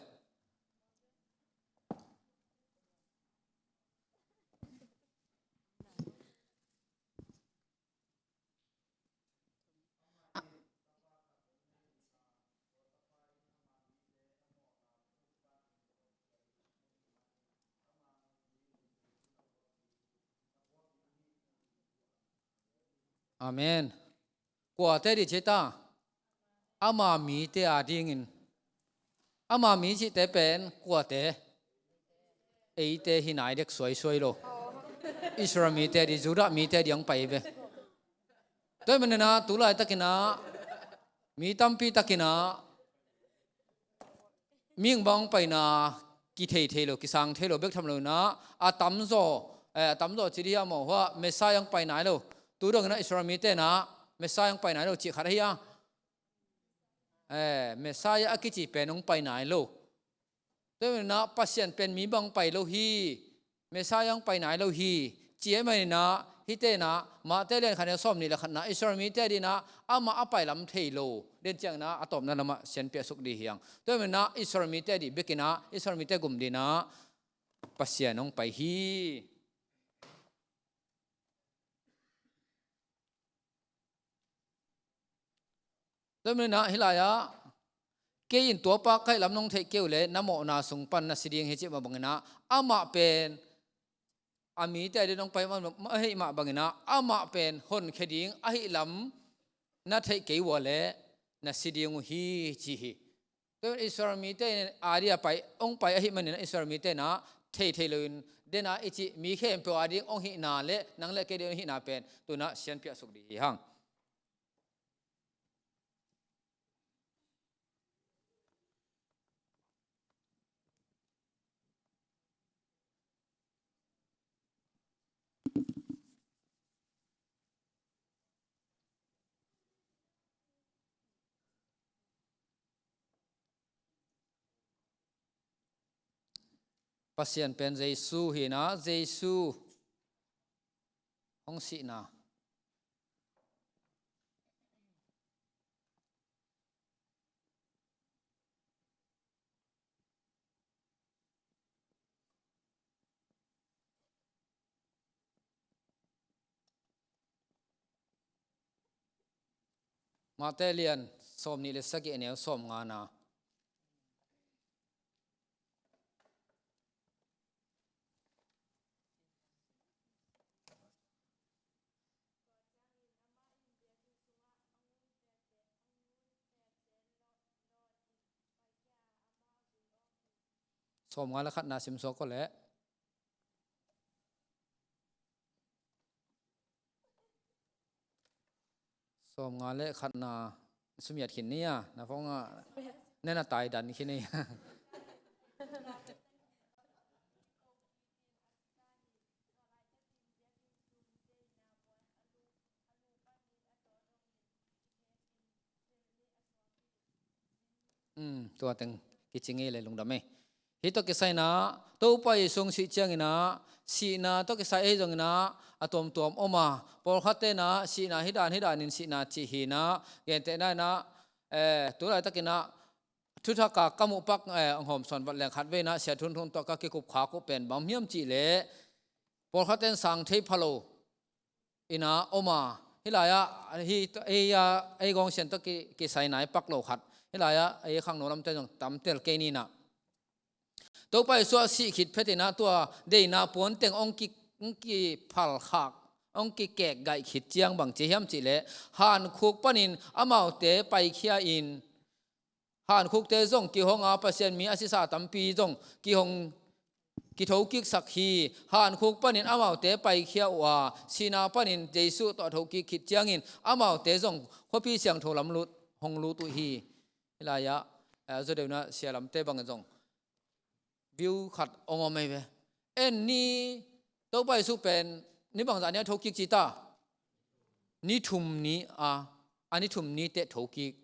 Amen. Kuate dih ci ta? Ama mite a dingin. Ama mi cihte pen kuate? Eite hi nai dek suaisuai lo. Israel mite dih, Judah mite dih hong pai ve. Tua hi manin a tu laitakin a mi tampi takin a mihing bang hong paina kithei thei lo, kisang thei lo bek tham lo in a, a tamzaw, eh, a tamzaw ci dih hiam aw, hua Messiah hong pai nai lo. Tu dongin a Israel mite in a Messiah hong pai nai lo cih khat ahi a. Eh, Messiah a kici pen hong pai nai lo. Tua hi manin a Pasian pen mi bang hong pai lo hi. Messiah hong pai nai lo hi. Ci ahih manin a hihte in a Mate lian khat neu sawmnih le khat na Israel mite dih in a amah a pai lam thei lo. Den ciangin a a tawpna lamah sianpiah suk dih hi hang. Tua hi manin a Israel mite dih bekin a Israel mite gum dih in a Pasian hong pai hi. Tua hi manin a hih lai-ah Kei in tua pa ka hih lam nong theih kei uh leh na mawhna sung pan na si ding hi cih mah bangin ah, amah pen a mite a ding nong pai mah ahih mah bangin ah, amah pen honkhia ding ahih lam na theih kei uh leh na si ding uh hi, ci hi. Tua Israel mite in a ding a pai, hong pai ahih manin ah Israel mite in ah thei thei loin den a i cih mi khempeuh a ding hong hihna leh nang leh kei ding hong hihna pen tu-in ah sianpiah suk ding hi hang. Pasian pen Jesu hi-in ah, Jesu hong sihna. Mate lian sawmnih leh sagih, a neu sawmngana. Sawmnga leh khatna sim suak ko leh. Sawmnga leh khatna sumiat khin ni a, na phone ah na na tai dan khin ni. Um, tua teng kici ngei leh lungdam ei. Hih tawh kisai-in ah, Topa Jesu hong sih ciangin ah, sihna tawh kisai ahi zongin ah, a tuamtuam om a, pawlkhatte in ah, sihna hih dan, hih danin sihna cih hi-in ah, gentehna in ah, eh, tu laitakin ah, thuthak a ka muh pak, eh, hong hawmsawn vat leng khatvei in ah, Sia Thun Thun tawh ka kikup khak uh pen bang hiam cih leh, pawlkhatte in sang thei pha lo in ah om a, hih lai-ah, hih, hih, ah, ei gawng Sian tawh ki, kisai nai pak lo khat. Hih lai-ah, ei khangno lamte zong tam tel kei ni in ah. Topa Jesu a sih khit phetin ah tua deihna puan teng hong ki, hong kiphal khak, hong kikek gaih khit ciang bang ci hiam cih leh, hankhuk panin amaute paikhia in, hankhukte zong kihong a, Pasian mi a sisa tampi zong kihong, kithokiksak hi. Hankhuk panin amaute paikhia uh a, sihna panin Jesu tawh a thokik khit ciangin amaute zong khuapi siangtho lam lut, hong lut uh hi. Hih lai-ah, eh, zaw deuh in ah sia lamte bangin zong view khat hong om ei ve. En ni, Topa Jesu pen ni bangzah ni a thokik ci ta? Ni thum ni a, a ni thum ni teh thokik.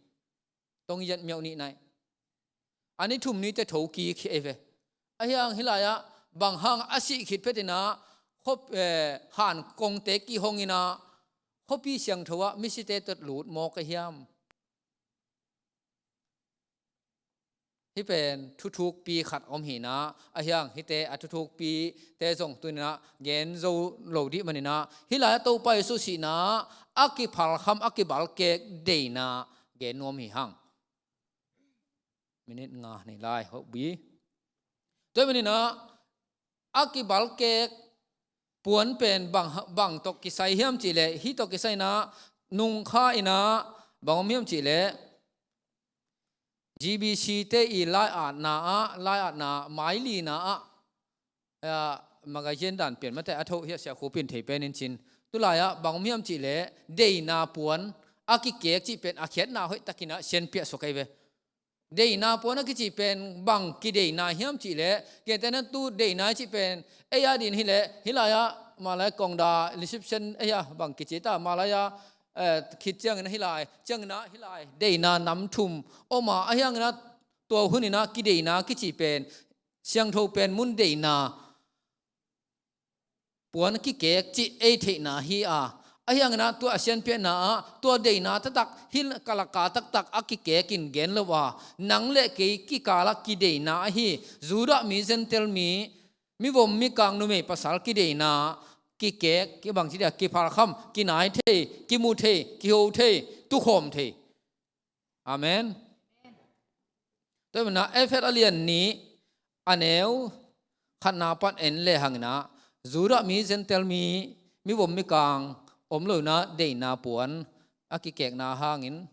Tong yet miauh nih nai. A ni thum ni teh thokik hi ei ve. Ahi hang hih lai-ah, bang hang a sih khit phetin ah, khuap, eh, hankongte kihong in ah, khuapi siangtho ah misite tawh lut mawk a hiam? Hih pen thuthukpi khat om hi-in ah, ahi hang hihte a thuthukpite zong tu-in ah gen zo lo dih manin ah, hih lai-ah Topa Jesu sihna a kiphalkham, a kibalkek deihna gen nuam hi hang. Minute nga nei lai, hoh bi. Tua manin ah, a kibalkek puan pen bang, bang tawh kisai hiam cih leh, hih tawh kisai-in ah, nungkha in ah, bang om hiam cih leh, G B C te i lai-atna ah, lai-atna mailina ah, ah, magazine dan pian mate a tho hi a, Sia Khup in thei pen in cin. Tu lai-ah bang om hiam cih leh, deihna puan a kikek cih pen a khiatna hoih takin ah sianpiah suk ei ve. Deihna puan a kici pen bang kideihna hiam cih leh, gentehna tu deihna i cih pen, ei a din hi leh, hih lai-ah, mah lai kongda, reception, ei a, bang kici ta, mah lai-ah, eh, khit ciangin hih lai, ciangin hih lai, deihna nam thum om a, ahi hangin ah tua hun in ah kideihna kici pen, siangtho pen mun deihna puan kikek cih ei theihna hi a, ahi hangin ah tua a sianpiahna ah, tua deihna taktak, hih kalaka taktak a kikek in gen lo a, nang leh kei kikal ah kideihna ahi, Judah mi, Gentile mi, mivom, mikang, numei, pasal kideihna, kikek, kibang ci dia, kiphalkham, kinai thei, kimu thei, kiho thei, tukhawm thei. Amen. Tua hi manin ah Efesa a lian nih a neu khatna pan en le hang in ah Judah mi, Gentile mi, mivom mikang om lo in ah deihna puan a kikekna hangin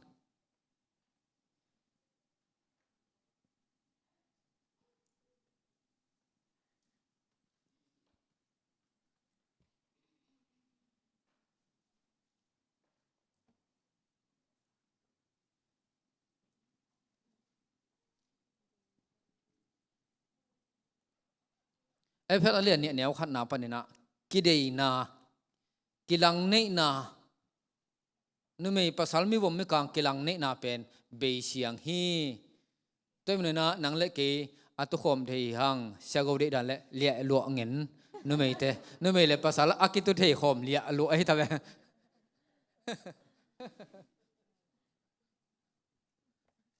Efesa a lian nih a neu khatna panin ah kideihna, kilangneihna, numei pasal mivom mikang kilangneihna pen beisiang hi. Tua hi manin ah nang le kei a tukhawm thei hi hang, sia go deihdan le liahluah ngen numeite. Numei le pasal a kitu thei khawm liahluah ahi ta ve.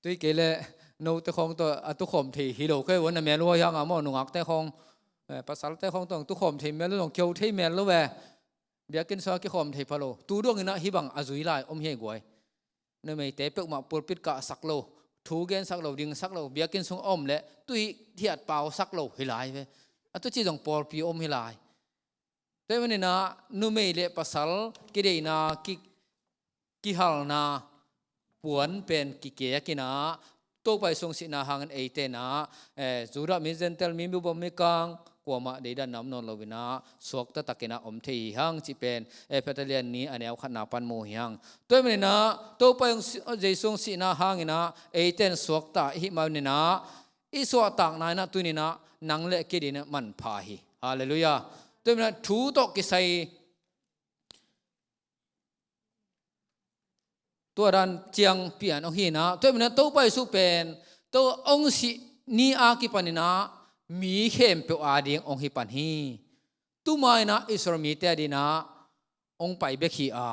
Tui kei le note khawng tawh a tukhawm thei hi lo kei vua na mel uh ahi hang a maw, nungakte khawng, eh, pasalte khawng tawh tukhawm thei mel lo, zong kio thei mel lo ve. Biakinn sungah kikhawm thei pha lo. Tu dongin ah hih bang a zui lai om hi guai. Numeite peuhmah pulpit kahsak lo, thu gensak lo, dingsak lo, biakinn sung a om leh tu hih thiat pausak lo hi lai ve. A tu ci zong pawlpi om hi lai. Tua hi manin ah numei le pasal kideihna, ki, kihalna puan pen kikek in ah Topa Jesu hong sihna hangin eite in ah, eh, Judah mi, Gentile mi, mivom mikang, kuamah deidanna om nawn lo in ah suakta takin ah om thei hi hang cih pen Efesa a lian nih a neu khatna pan mu hi hang. Tua hi manin ah Topa Jesu hong sihna hangin ah eite in suakta i hih manin ah i suahtakna in ah tuni in ah nang le kei adingin ah manpha hi. Halleluiah. Tua hi manin ah thu tawh kisai tua dan ciang pian hong hi in ah, tua hi manin ah Topa Jesu pen tua hong sih ni a kipanin ah mi khempeuh ading hong hi pan hi. Tu ma in ah Israel mite adingin ah hong pai bek hi a,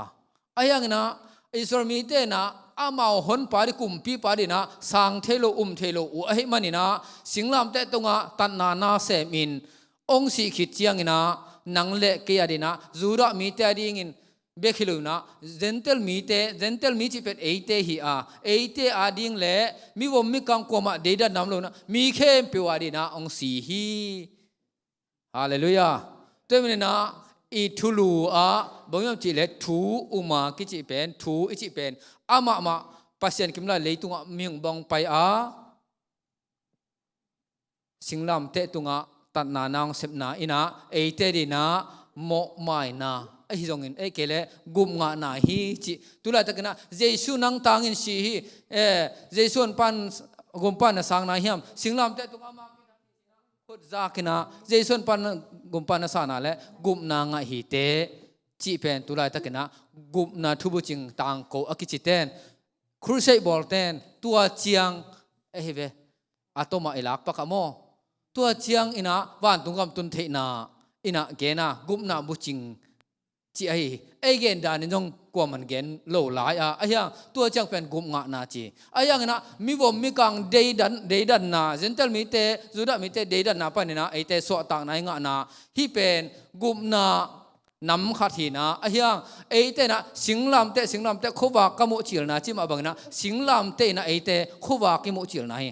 ahi hangin ah Israel mite in ah amau honpa ding, kumpipa dingin ah sang thei lo, um thei lo uh ahih manin ah singlamteh tungah tatna na semin hong sih khit ciangin ah nang le kei adingin ah, Judah mite adingin bek hi lo in ah, Gentile mite, Gentile mi cih pen eite hi a, eite ading le mivom mikang kuamah deidanna om lo in ah mi khempeuh adingin ah hong si hi. Halleluiah. Tua hi manin ah i thulu ah bang hiam cih leh thu um a kici pen, thu i cih pen amah mah Pasian kim lai leitungah mihing bang pai a, singlamteh tungah tatna na hong sepna in ah eite adingin ah mawhmaina ahi zongin, ei kei leh gupngahna hi cih. Tu laitakin ah Jesu nangtangin si hi, eh, Jesu honpa in gumpa in na sakna hiam, singlamteh tungah amah khut zakin ah Jesu honpa in gumpa in na sakna le gupna ngah hi teh cih pen tu laitakin ah gupna thubucing tangko a kicite in, crusade bawlte in tua ciang ahi ve, a tomah i lak pak a maw, tua ciangin ah vantung gam tun theihna in ah gen a, gupna bucing ci ahi hi. Ei gen danin zong kuaman gen lo lai a, ahi hang tua ciang pen gupngahna ci. Ahi hangin ah mivom mikang deidan, deidanna, Gentile mite, Judah mite deidanna panin ah eite suahtakna i ngahna, hih pen gupna nam khat hi in ah, ahi hang eite in ah singlamteh, singlamteh khuavak ka muh cilna cih mah bangin ah singlamteh in ah eite khuavak i muh cilna hi.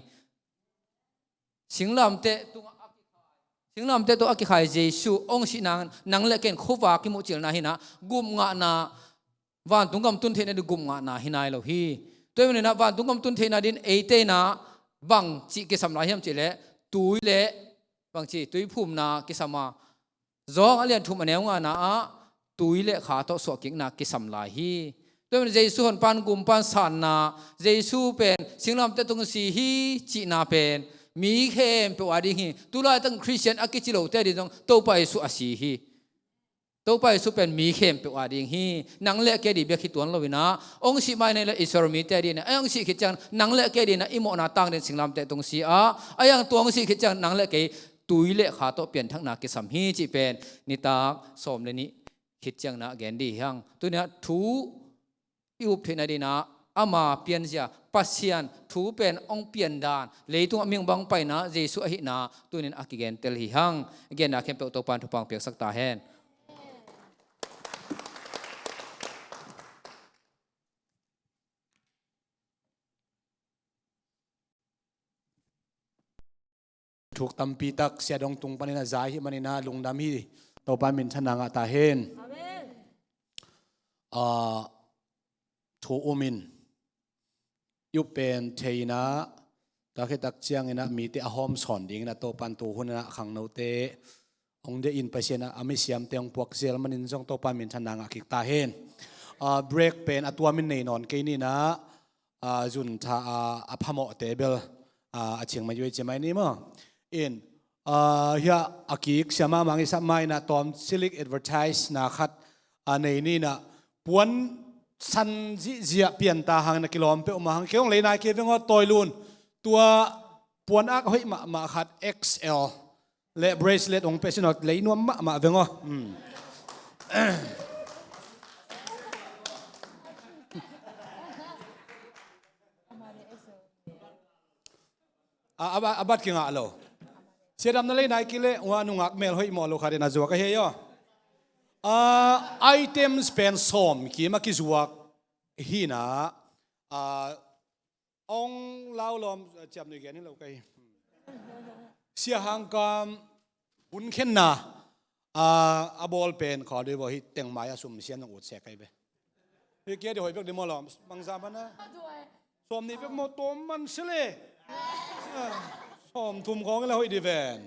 Singlamteh tungah, singlamteh tungah a kikhai Jesu hong sih nang, nang le kei in khuavak i muh cilna hi in ah, gupngahna, vantung gam tun theihna ding gupngahna hi nai lo hi. Tua hi manin ah vantung gam tun theihna dingin eite in ah bangci kisam lai hiam cih leh tui le bangci tui phumna kisam a, Johan a lian thum a neu ngana ah tui le kha tawh suahkikna kisam lai hi. Tua hi manin Jesu honpa in gumpa in sanna, Jesu pen singlamteh tung si hi cihna pen mi khempeuh ading hi. Tu laitak Khristian a kici lote ading zong Topa Jesu a si hi. Topa Jesu pen mi khempeuh ading hi. Nang le kei ading bek hi tuan lo in ah, hong sih mai nai le Israel mite ading in ah, hong sih khit ciang nang le kei ading in ah i mawhna tang dingin singlamteh tung si a, ahi hang tua hong sih khit ciang nang le kei tui le kha tawh pianthakna kisam hi cih pen nitak sawm le nih khit ciang in ah gen ding hi hang. Tuni ah thu i up theihna dingin ah ama pianzia, Pasian thu pen hong piandan, leitungah mihing bang paina Jesu ahihna tuni in a kigentel hi hang. Genna khempeuh Topa in thupha hong piaksak ta hen. Thuk tampi tak Sia Dong tung panin a za hi manin a lungdam hi. Topa minthanna ngah ta hen. Amen. Ah, thu um in i up pen thei in a, tua khit tak ciangin a mite a hawm sawn dingin a Topan tu hun in a khangnote hong deih in Pasian a, a misiamte hong puak zel manin zong Topa minthanna ngah kik ta hen. Ah, break pen a tuamin nei nawn kei ni in a, ah, zun tha a, a phamawhte bel, ah, a ciang mai ui ci mai ni maw. In, ah, hiah a kik siama mang i sap ma in a tawm cilik advertise na khat, ah, nei ni in a puan san zihziah pian ta hangin a kilawm peuhmah hang kei hong lei nai kei veng aw tawi lun. Tua puan ak hoih mahmah khat X L le bracelet hong pia sin aw lei nuam mahmah veng aw. Hmm. A, a, a bat kingah lo. Siadam na lei nai kile ua nungak mel hoih mawh lo khat in a zuak a hei aw. Ah, items pen sawm kim a kizuak hi in a, ah, ong lau lawm, ah, ciam nui gen hi lo ka hi. Sia Hang Kam hun khenna, ah, a bawl pen khaw dui baw hi teng mai a sum sian nong ut sek ka hi be. Hi kia di hoih bek di maw lawm, bangza mana. Sawm nih bek maw tawm man si le. Ah, sawm thum khawng hi la hoih di ven.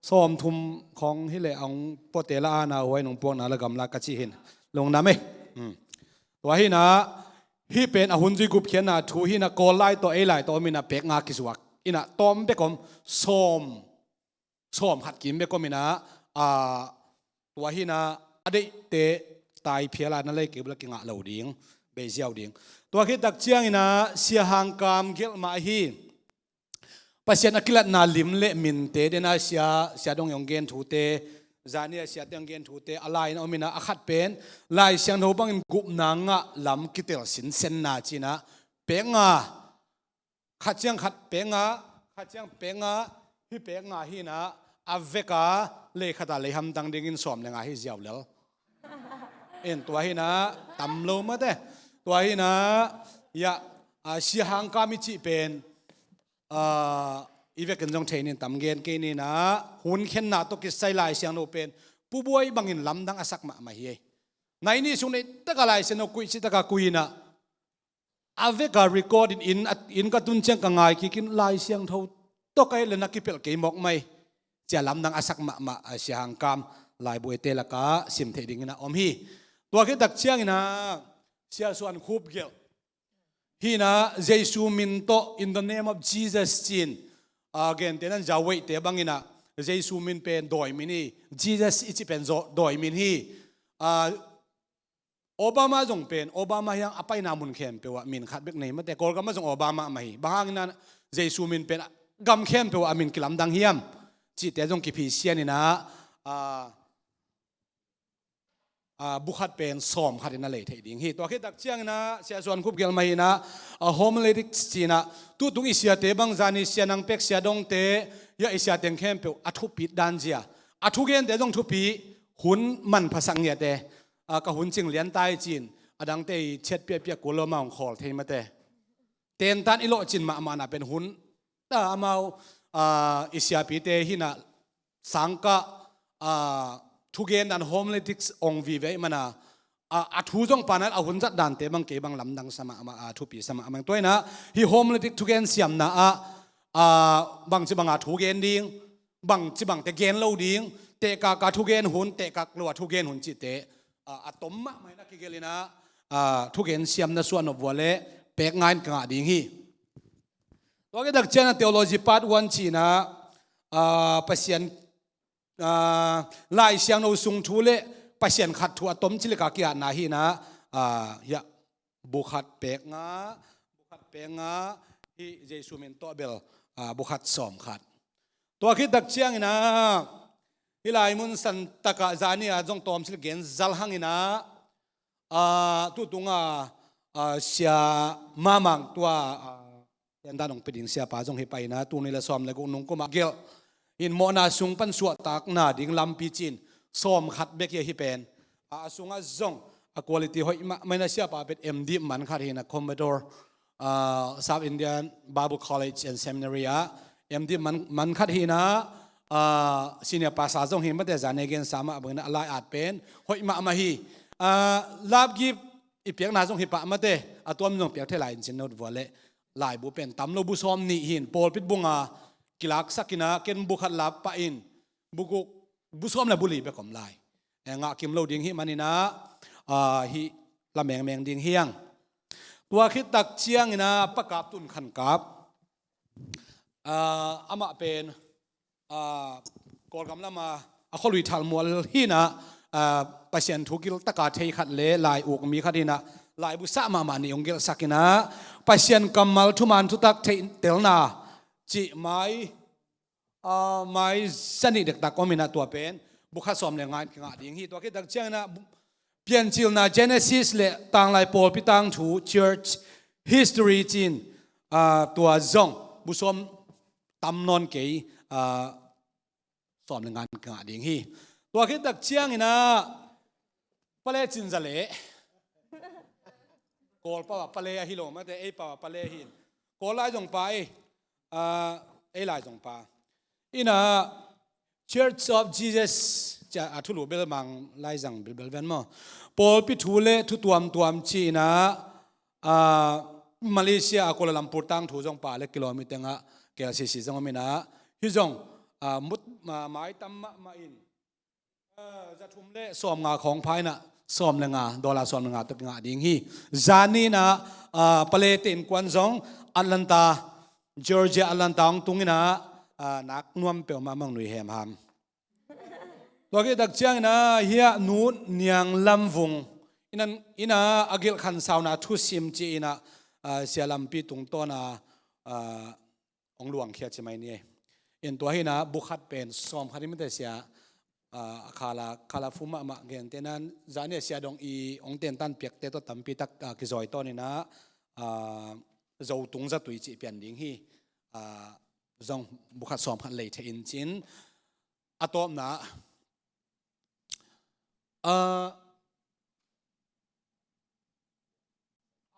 Sawm thum khawng hi le ang pote la ana huai nong puakna la gamla ka ci hin. Lungdam e. Hmm. Tua hi in a, hi pen a hun zui gup khianna thu hi in a Kawl lai tawh ei lai tawh om in a pek nga kizuak. In a tawm bek om sawm, sawm khat kim bek om in a, a, tua hi in a a deihte tai phial a na lei kei bula kingah lo ding, bei ziau ding. Tua khit tak ciangin a Sia Hang Kam gelh mah hi. Pasian a kilatna lim le minte den a sia, Sia Dong i hong gen thute, zani a siate hong gen thute, a lai in a om in a a khat pen, Lai Siangtho bangin gupna ngah lam kitel sinsenna ci in a, pek nga, khat ciang khat pek nga, khat ciang pek nga, hi pek nga hi in a, a vek a, lei khat a lei hamtang dingin sawm le nga hi ziau lel. In tua hi in a, tam lo mate. Tua hi in a, ya, a, Sia Hang Kam i cih pen, ah, i vekin zong thei nin tam gen kei ni in a, hun khenna tawh kisai Lai Siangtho pen, Pu Buai bangin lamdang a sak mahmah hi. Nai ni sung nei taka Lai Siangtho kuih ci taka kuih in a, a vek a record in, in, in ka tun ciang ka ngai kik in Lai Siangtho tawh ka hi le na kipelh kei mawk mai. Cia lamdang a sak mahmah, a, Sia Hang Kam laibu ete laka sim theih dingin a om hi. Tua khit tak ciangin a Sia Suan Khup gelh hi in a Jesu min tawh in the name of Jesus ci in, a, gente nan zau weihte bangin a Jesu min pen dawi min hi. Jesus i cih pen zo-, dawi min hi. A, Obama zong pen, Obama hiang a paina mun khempeuh ah min khat bek nei mate, Kawlgam ah zong Obama mah hi. Bang hangin a Jesu min pen gam khempeuh ah a min kilamdang hiam cihte zong kiphi sian in a, a, a, bu khat pen sawm khat in a lei theih ding hi. Tua khit tak ciangin a Sia Suan Khup gelh mah hi in a, a, homiletics ci in a, tutung i siate bang zani Sia Nang Pek, Sia Dongte, ya i siateng khempeuh a thupit dan zia, a thugente zong thupi, hun manphasak ngiate, a, ka hun cing lian tai ci in, a dangte i chiat piahpiah kul lo amau hong khawl thei mate. Tentan i lawhcin mahmah na pen hun ta amau, a, i siapite hi in a sangkah, a, thugen dan homiletics ong vive i man a, a, a thu zong panal a hun zat dante bang kei bang lamdang sa mahmah, a, thupi sa mahmah. Tua hi in a hi homiletic thugen siamna ah, a, bangci bang a thugen ding, bangci bangte gen lo ding, tehkak a thugen hun, tehkak lo a thugen hun cihte, a, a tom mahmah in a kigelh in a, a, thugen siamna suah nop vua le pek nga in ka ngah ding hi. Tua khit tak ciang a theology part one ci in a, a, Pasian, a, Lai Siangtho sung thu le Pasian khat thu a tom cilik a ki-atna hi in a, a, hiah bu khat pek nga, bu khat pek nga, hi Jesu min tawh bel, a, bu khat sawm khat. Tua khit tak ciangin a, hi lai mun san takah zani a zong tawm cilik gen zal hang in a, a, tutung a, a, Sia Mamang tua, a, tentan hong pia ding siapa zong hi pai in a, tuni le sawm le guk nung kum a gelh in mawhna sung pan suahtakna ding lampi ci in sawm khat bek hi a hi pen. A, a sungah zong a quality hoih mahmah in a siapa pen M D man khat hi in a Commodore, ah, South Indian Bible College and Seminary ah M.Div man, man khat hi in ah, ah, senior pastor zong hi mate, zan a gensa mah bangin ah a lai-at pen hoih mahmah hi. Ah, love gift i piakna zong hi pah mate, a tuam zong piak thei lai in cin, note vua leh laibu pen tam lo, bu sawm nih hi in, pawlpit bung ah kilaksak in ah ken bu khat lap pah in, bu guk, bu sawm le bu li bek om lai. Eh, ngah kim lo ding hi manin ah, ah, hih la mengmeng ding hi hang. Tua khit tak ciangin ah Pa Kap Tun Khan Kap, ah, amah pen, ah, Kawlgam lam ah a khualui thalmual hi in ah, ah, Pasian thu gil tak a thei khat le lai uk mi khat hi in ah, laibu sah mahmah nih hong gelhsak in ah, Pasian kammal thuman thutak theihtelna cih mai, ah, mai za nih dektak om in ah, tua pen bu khat sawm le nga in kingah ding hi. Tua khit tak ciangin ah bu-, Piancilna Genesis le Tanglai Pawlpi Tangthu, Church History ci in, ah, tua zong bu sawm tam nawn kei, ah, sawm le nga in kingah ding hi. Tua khit tak ciangin ah Pa Le Cin Za leh, Kawl pau ah Pa Le ahi lo mate, ei pau ah Pa Le hi in, Kawl laizong pa ei, ah, ei laizong pa in ah, Church of Jesus ci a, a thulu bel Mang laizang bilbel ven maw, Pawlpi Thu le Thu Tuamtuam ci in ah, ah, Malaysia a Kuala Lumpur tangthu zong pa le kilometer nga, K L C C zong om in ah, hih zong, ah, mut, ah, maitam mahmah in, ah, za thum le sawm nga khawng pha in ah, sawm le nga, dollar sawm le nga tawh kingah ding hi. Zan ni in ah, ah, Pa Le te innkuan zong Atlanta, Georgia Atlanta hong tung in ah, ah, nak nuam peuhmah, mang nui hemham. Tua khit tak ciangin ah, hiah Nu Niang Lam Vung in ah, in ah a gelh khansauna thusim ci in ah, ah, Sia Lampi tungtawn a, ah, hong luangkhia ci mai ni ei. In tua hi in ah bu khat pen sawm khat hi mate, sia, ah, a khala, khala fu mahmah, gentehna in ah zan ni a sia dong i hong tentan piakte tawh tampi tak, ah, kizawi tawn in ah, ah, Zo tung zatui cih pian ding hi. Ah, zong bu khat sawm khat lei thei in cin. A tawpna, ah,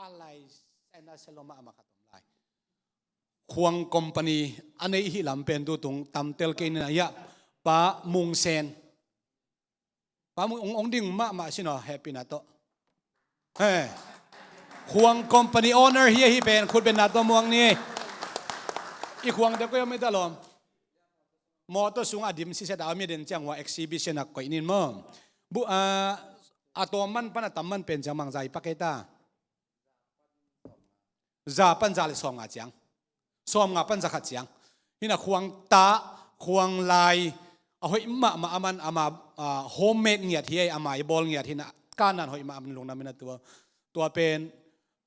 a lai saina selo mahmah khat om lai. Khuang company a neih hih lam pen tu tung tamtel kei ni in ah, hiah Pa Mung Sen. Pa Mung, ong, ong ding mahmah sin aw, hehpihna tawh. He. Khuang company owner hi, ahi pen khut benna tawh muang ni. I khuang deuh koi om i ta lawm. Mawtaw sung a dim siset a om i den ciang hua exhibition a koih nin maw. Bu, ah, a tawm man pan a tam man pen ciang mang zai pak ei ta. Za pan za le sawm nga ciang. Sawm nga pan za khat ciang. Hi in ah khuang ta, khuang lai, a hoih mahmah a man, ama, ah, homemade ngiat hi ei, ama i bawl ngiat hi in ah, ka nan hoih mah a man lungdam in ah tua. Tua pen,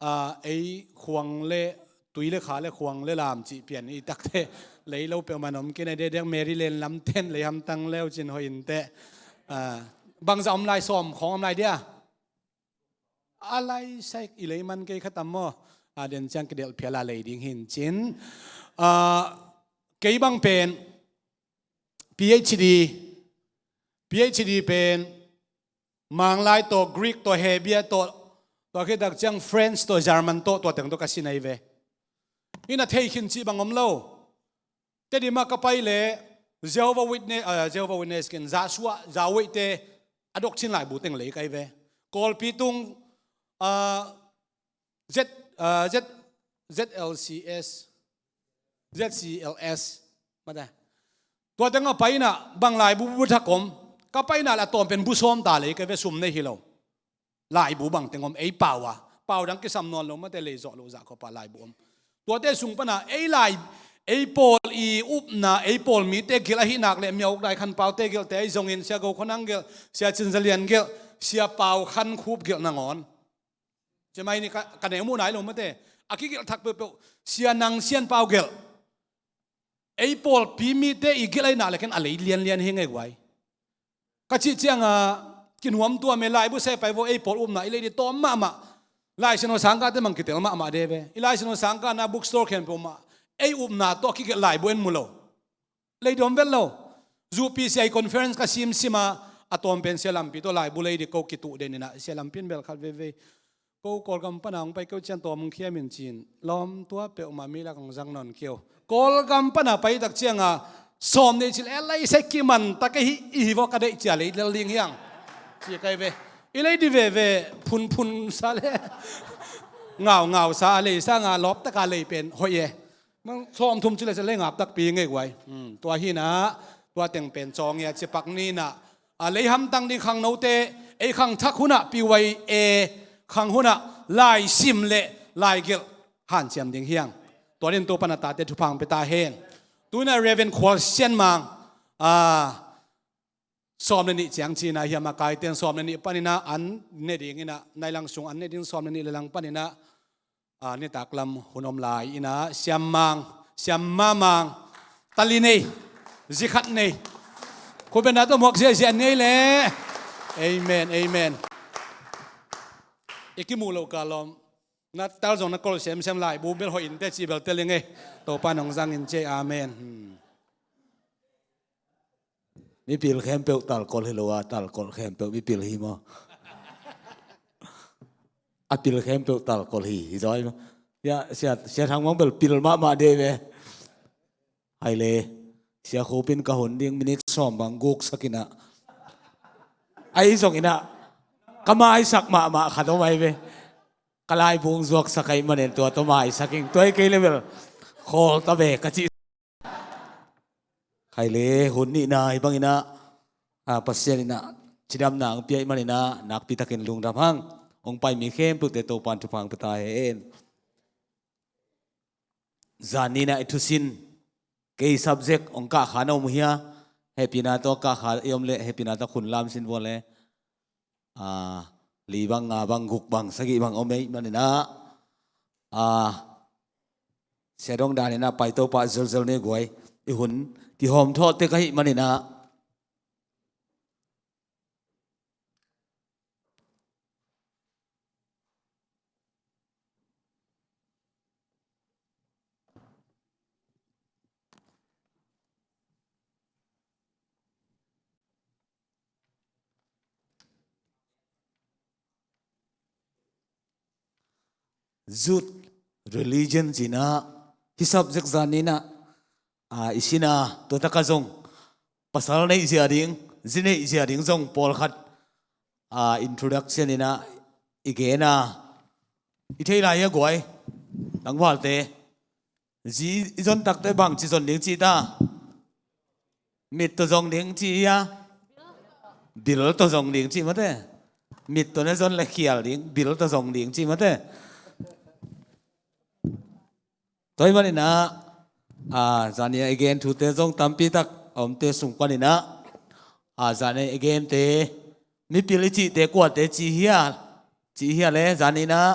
ah, ei khuang le, tui le kha le khuang le lam cih pian i takte, lei lo peuhmah om kei in ah, dekdek Maryland lam ten lei hamtang leu cin hoih in teh. Ah, bangzah om lai, sawm khawng om lai dia. A lai saik i lei man kei kha tam maw. A den ciang kidelh phial a lei ding hi in cin. Ah, kei bang pen P H D, P H D pen Manglai tawh, Greek tawh, Hebia tawh, tua khit tak ciang French tawh, German tawh, tua teng tawh ka sin ahi ve. Hi in ah thei khin cih bang om lo. Tedim ah ka pai leh Jehovah Witness, ah, Jehovah Witness ken, Zasuah, Zaweite a dok cin laibu teng lei ka hi ve. Kawlpi tung, ah, Z, ah, Z, Z L C S, Z C L S, mate. Tua teng ah pai in ah bang laibu bu thak om. Ka pai in ah leh a tawm pen bu sawm ta lei ka hi ve, sum nei hi lo. Laibu bang teng om, ei pau a. Pau dang kisam nawn lo mate, lei zawh lo zah khop a laibu om. Tuate sung pan a ei lai, ei pawl i upna, ei pawl mite gelh ahih nak leh Myauk Dai Khan Paute gelhte ahi zongin, Sia Go Khua Nang gelh, Sia Cin Za Lian gelh, Sia Pau Khan Khup gelh nangawn. Ci mai ni, ka, ka neu muh nai lo mate. A kigelh thak peuhpeuh, Sia Nang Sian Pau gelh. Ei pawlpi mite i gelh ahih nak leh ken a lei lianlian hi ngei guai. Ka cih ciang a, kinuam tuam e, laibu se pai vo, ei pawl upna i lei di tawm mahmah. Laisiangtho sangkahte mang kitel mahmah de ve. I Laisiangtho sangkahna bookstore khempeuh mah ei upna tawh kigelh laibu en mu lo. Lei di om vet lo. Zu P C I conference ka simsim a, a tawm pen Sia Lampi tawh laibu lei di ko kituh den in ah, Sia Lampi in bel khat veivei Ko Kawlgam pana hong pai keu ciang tawm hong khiam in ci-in lawm tua peuhmah mi lak hong zang nawn keu. Kawlgam pana pai tak cianga sawm nei cil e lai sai kiman tak e hi i hi vawh ka deih cia lei lel ding hiang. Ci kai ve. I lei di veve phunphun sa le ngaungau sa a lei sanga lawp taka lei pen hoih e. Mang sawm thum cil e se lei ngap takpi ngei guai. Tua hinah tua teng pen cawng ia cipak ninah a lei hamtang ding khangnote ei khangthak hunah P Y A khang hunah laisim le laigelh hanciam ding hiang. Tua din tu pana tate thupha hong pia ta hen. Tuinah Reverend Khual Sian Mang a sawm le nih ciang cinah hiam a kaiten sawm le nih paninah an ne dinginah nailang sung an ne ding sawm le nih le lang paninah a nitak lam hun om lai inah siammang siammamang tali nei zikhat nei khupena tawh muak ziahziah nei le. Amen, amen. I kimuh loh ka lawm na tal zong na kol semsem lai bu bel hoih in te ci bel tel i ngei. Topa nong zangin ce. Amen. Mipil khempeuh talkol hi lo a, talkol khempeuh mipil hi maw? A pil khempeuh talkol hi hi zaw hi maw? Sia, sia, sia thang mong bel pil mahmah de ve. Hai le, sia khupin ka hun ding minit sawm bang guk sakinah ai zonginah ka maisak mahmah khat om ai ve. Ka laibung zuaksak ai manen tua tua maisak ing tua i kei level khawl ta ve ka cih. Khai le hun nihna hi banginah a Pasian inah cidamna ang piaih maninah nakpitakin lungdam hang. Hong pai mi khempeuhte Topan thupha ang pia ta hen. Zan ninah i thusin kei subject hong kahkha na om hia? Hehpihna tawh kahkha i om leh hehpihna tawh khun lam sin vua le. A, li bang nga bang guk bang sagih bang om ei maninah a sia dong daninah pai Topa zelzel ni guai. I hun kihawm thawh tek ahih maninah Youth religion cinah hi subject zan ninah a i sinah tua taka zong pasal neih zia ding zi neih zia ding zong pawlkhat a introduction inah i gena i thei lai a guai. Tangvalte zi i zon takte bangci zon ding cih ta? Mit tawh zong ding cih hia? Bil tawh zong ding cih mate. Mit tawh na zon le khial ding bil tawh zong ding cih mate. Tua hi maninah a zan i gen thute zong tampitak a omte sung paninah a zan i gente mipil i cihte kuate ci hia? Ci hia le zan ninah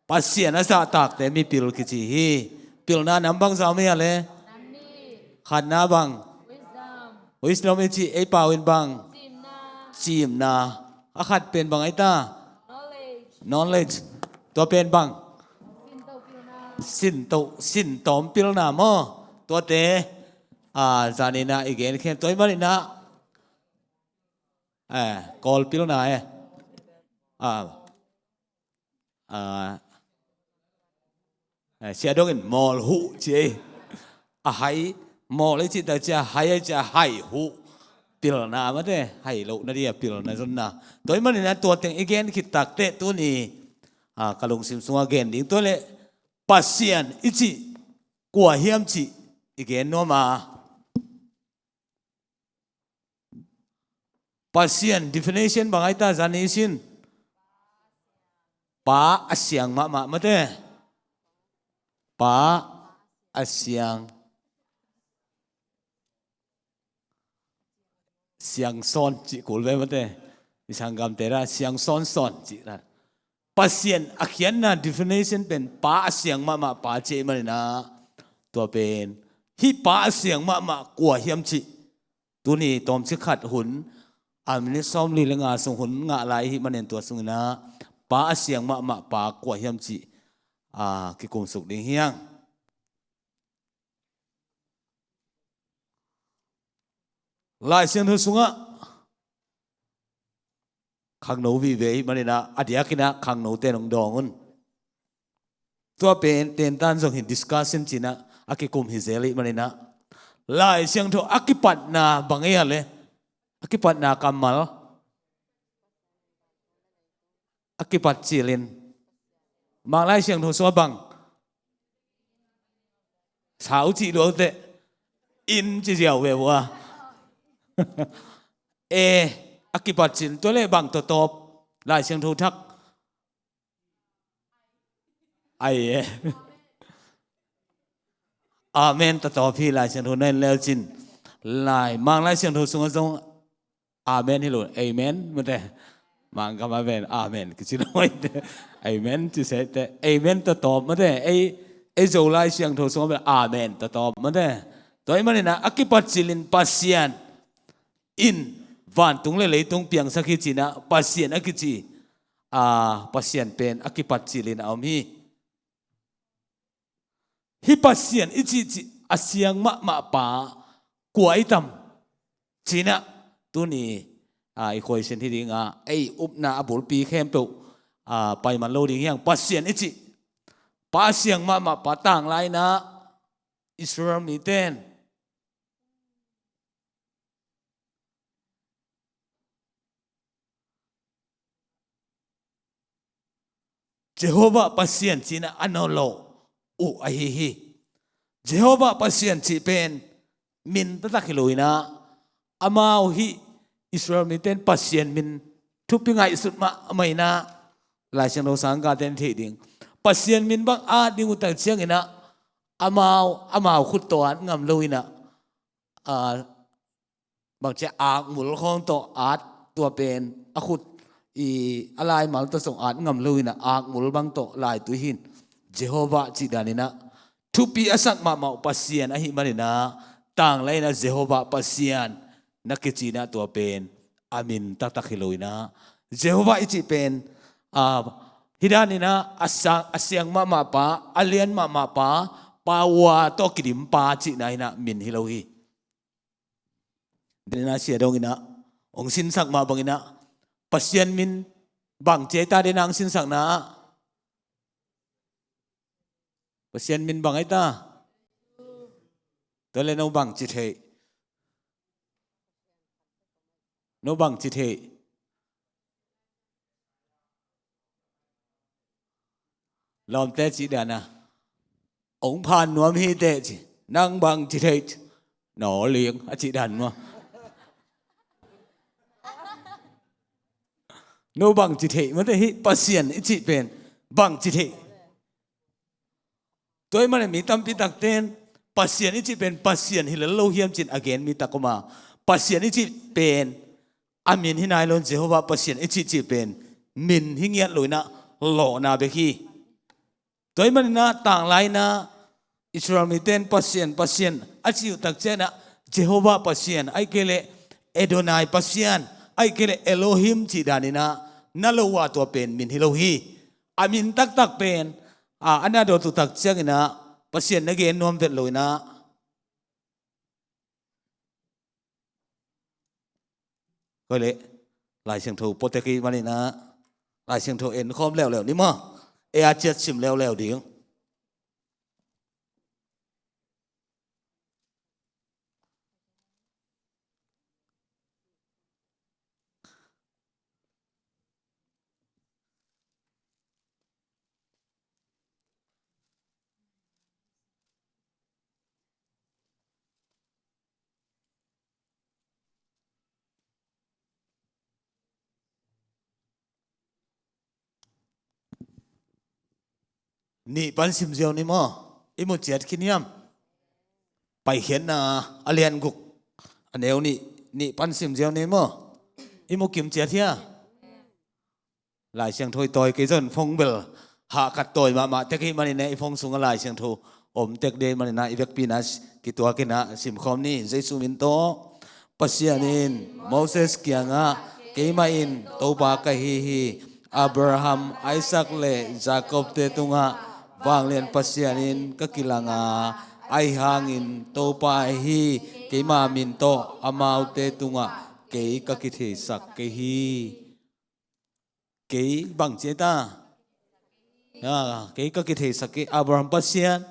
Pasian a zahtakte mipil kici hi. Pilna nam bang zah om hia le? Khatna bang wisdom i cih ei pau in bang cimna. A khat pen bang ai ta? Knowledge. Tua pen bang sintoh pilna maw? Tuate a zan ninah i gen khen tua hi maninah Kawl pilna e. Sia dongin mawl huh ci ei. A hai mawl ei cih tak cia hai ei cia hai huh. Pilna mate hai lohna dia pilna zonna. Tua hi maninah tua teng i gen khit takteh tuni ka lungsim sungah gen ding tua leh Pasian i cih kua hiam cih i gen nuam a. Pasian definition bang ai ta zan i sin? Pa a siang mahmah mate. Pa a siang siang sawn cih kul ve mate. I sanggamte ra siang sawn sawn cih ra. Pasian a khiatna definition pen pa a siang mahmah pa cih maninah tua pen hih pa a siang mahmah kua hiam cih tuni tawmcik khat hun a minit sawmli le nga sung hun ngah lai hih manin tua sunginah pa a siang mahmah pa kua hiam cih a kikumsuk ding hiang. Lai Siangtho sungah khangno vive ahih manin ah, a diakin ah khangnote nong dawng un. Tua pen tentan zong hi, discussion ci-in ah a kikum hi zel ahih manin ah, Lai Siangtho a kipatna bang ei a le, a kipatna kammal, a kipat cilin, Mang Lai Siangtho sungah bang, sau cih luaute, in ci ziau ve vua. E, a kipat cil, tua le bang tawtawp, Lai Siangtho thak. Ai e. Amen tawtawp hi, Lai Siangtho na en leucin. Lai, Mang Lai Siangtho sungah zong amen hi lo, amen mate. Mangkam a ven amen kici lo maite. Amen ci sete, amen tawtawp mate. Ei, ei Zolai Siangtho sungah ven amen tawtawp mate. Tua ahih manin ah, a kipat cilin Pasian in vantung le leitung piangsak hi ci-in ah, Pasian a kici, a, Pasian pen a kipat cilin a om hi. Hih Pasian i cihcih a siang mahmah pa kua i tam? Ci-in ah tuni, a, i khuaisin hi ding a, ei upna a bulpi khempeuh, a, paiman lo ding hi hang. Pasian i cih pa a siang mahmah pa, tanglai-in ah Israel miten Jehovah Pasian ci-in ah a na lo uh ahi hi. Jehovah Pasian cih pen min taktak hi lo-in ah, amau hih Israel miten Pasian min thupi ngaihsut mahmah in ah, Lai Siangtho sangkahte in thei ding, Pasian min bang at ding uh tak ciangin ah, amau, amau khut tawh at ngam lo-in ah, a, bangci a, akmul khawng tawh at, tua pen a khut i, a laimal tawh zong at ngam lo-in ah, akmul bang tawh laitui hi-in, Jehovah cih danin ah thupi a sak mahmah uh Pasian ahih manin ah, tanglai-in ah Jehovah Pasian na kici-in ah, tua pen a min taktak hi lo-in ah, Jehovah i cih pen, a, hih danin ah a sa-, a siang mahmah pa, a lian mahmah pa, power tawh kidim pa cihna hi-in ah min hi lo hi. Dena sia dongin ah, hong sinsak mah bangin ah, Pasian min bang ci ei ta, dena hong sinsakna ah? Pasian min bang ei ta? Tua le no bang ci thei? No bang ci thei? Lawmte cih dan a, hong phan nuam hi teh ci, nang bang ci thei ci, no ling a cih dan maw? No bang ci thei, mate, hih Pasian i cih pen bang ci thei? Tua ahih manin mi tampi takte in Pasian i cih pen Pasian hi lel lo hiam ci-in a gen mi tak om a, Pasian i cih pen a min hi nai lo-in, Jehovah Pasian i cih cih pen min hi ngiat lo-in ah, lawhna bek hi. Tua ahih manin ah, tanglai-in ah Israel mite in Pasian, Pasian a cih uh tak ciangin ah, Jehovah Pasian, ahih kei leh Adonai Pasian, ahih kei leh Elohim cih danin ah na lo uh a, tua pen min hi lo hi. A min taktak pen, a, a na dot uh tak ciangin ah Pasian na gen nuam vet lo-in ah, koi leh, Lai Siangtho pua tek ahih manin ah, Lai Siangtho en khawm leuleu ni maw? Ei a ciat sim leuleu ding. Nih pan sim ziau ni maw? I mu ciat khin hiam? Paikhiatna a lian guk, a neu nih, nih pan sim ziau ni maw? I mu kim ciat hia? Lai Siangtho i tawi kei zong phone bel hahkat tawi mahmah tek ahih manin ah, i phone sungah Lai Siangtho om tek ding ahih manin ah, i vekpi-in ah kituakin ah simkhawm ni. Jesu min tawh. Pasian in Moses kiangah, "Keimah in Topa ka hi hi, Abraham, Isaac le Jacob-te tungah vanglian Pasian in ka kilang a, ahi hangin Topa ahi keima min tawh amaute tungah kei ka kitheisak kei hi." Kei bang ci ta? Ya, kei ka kitheisak hi, Abraham Pasian,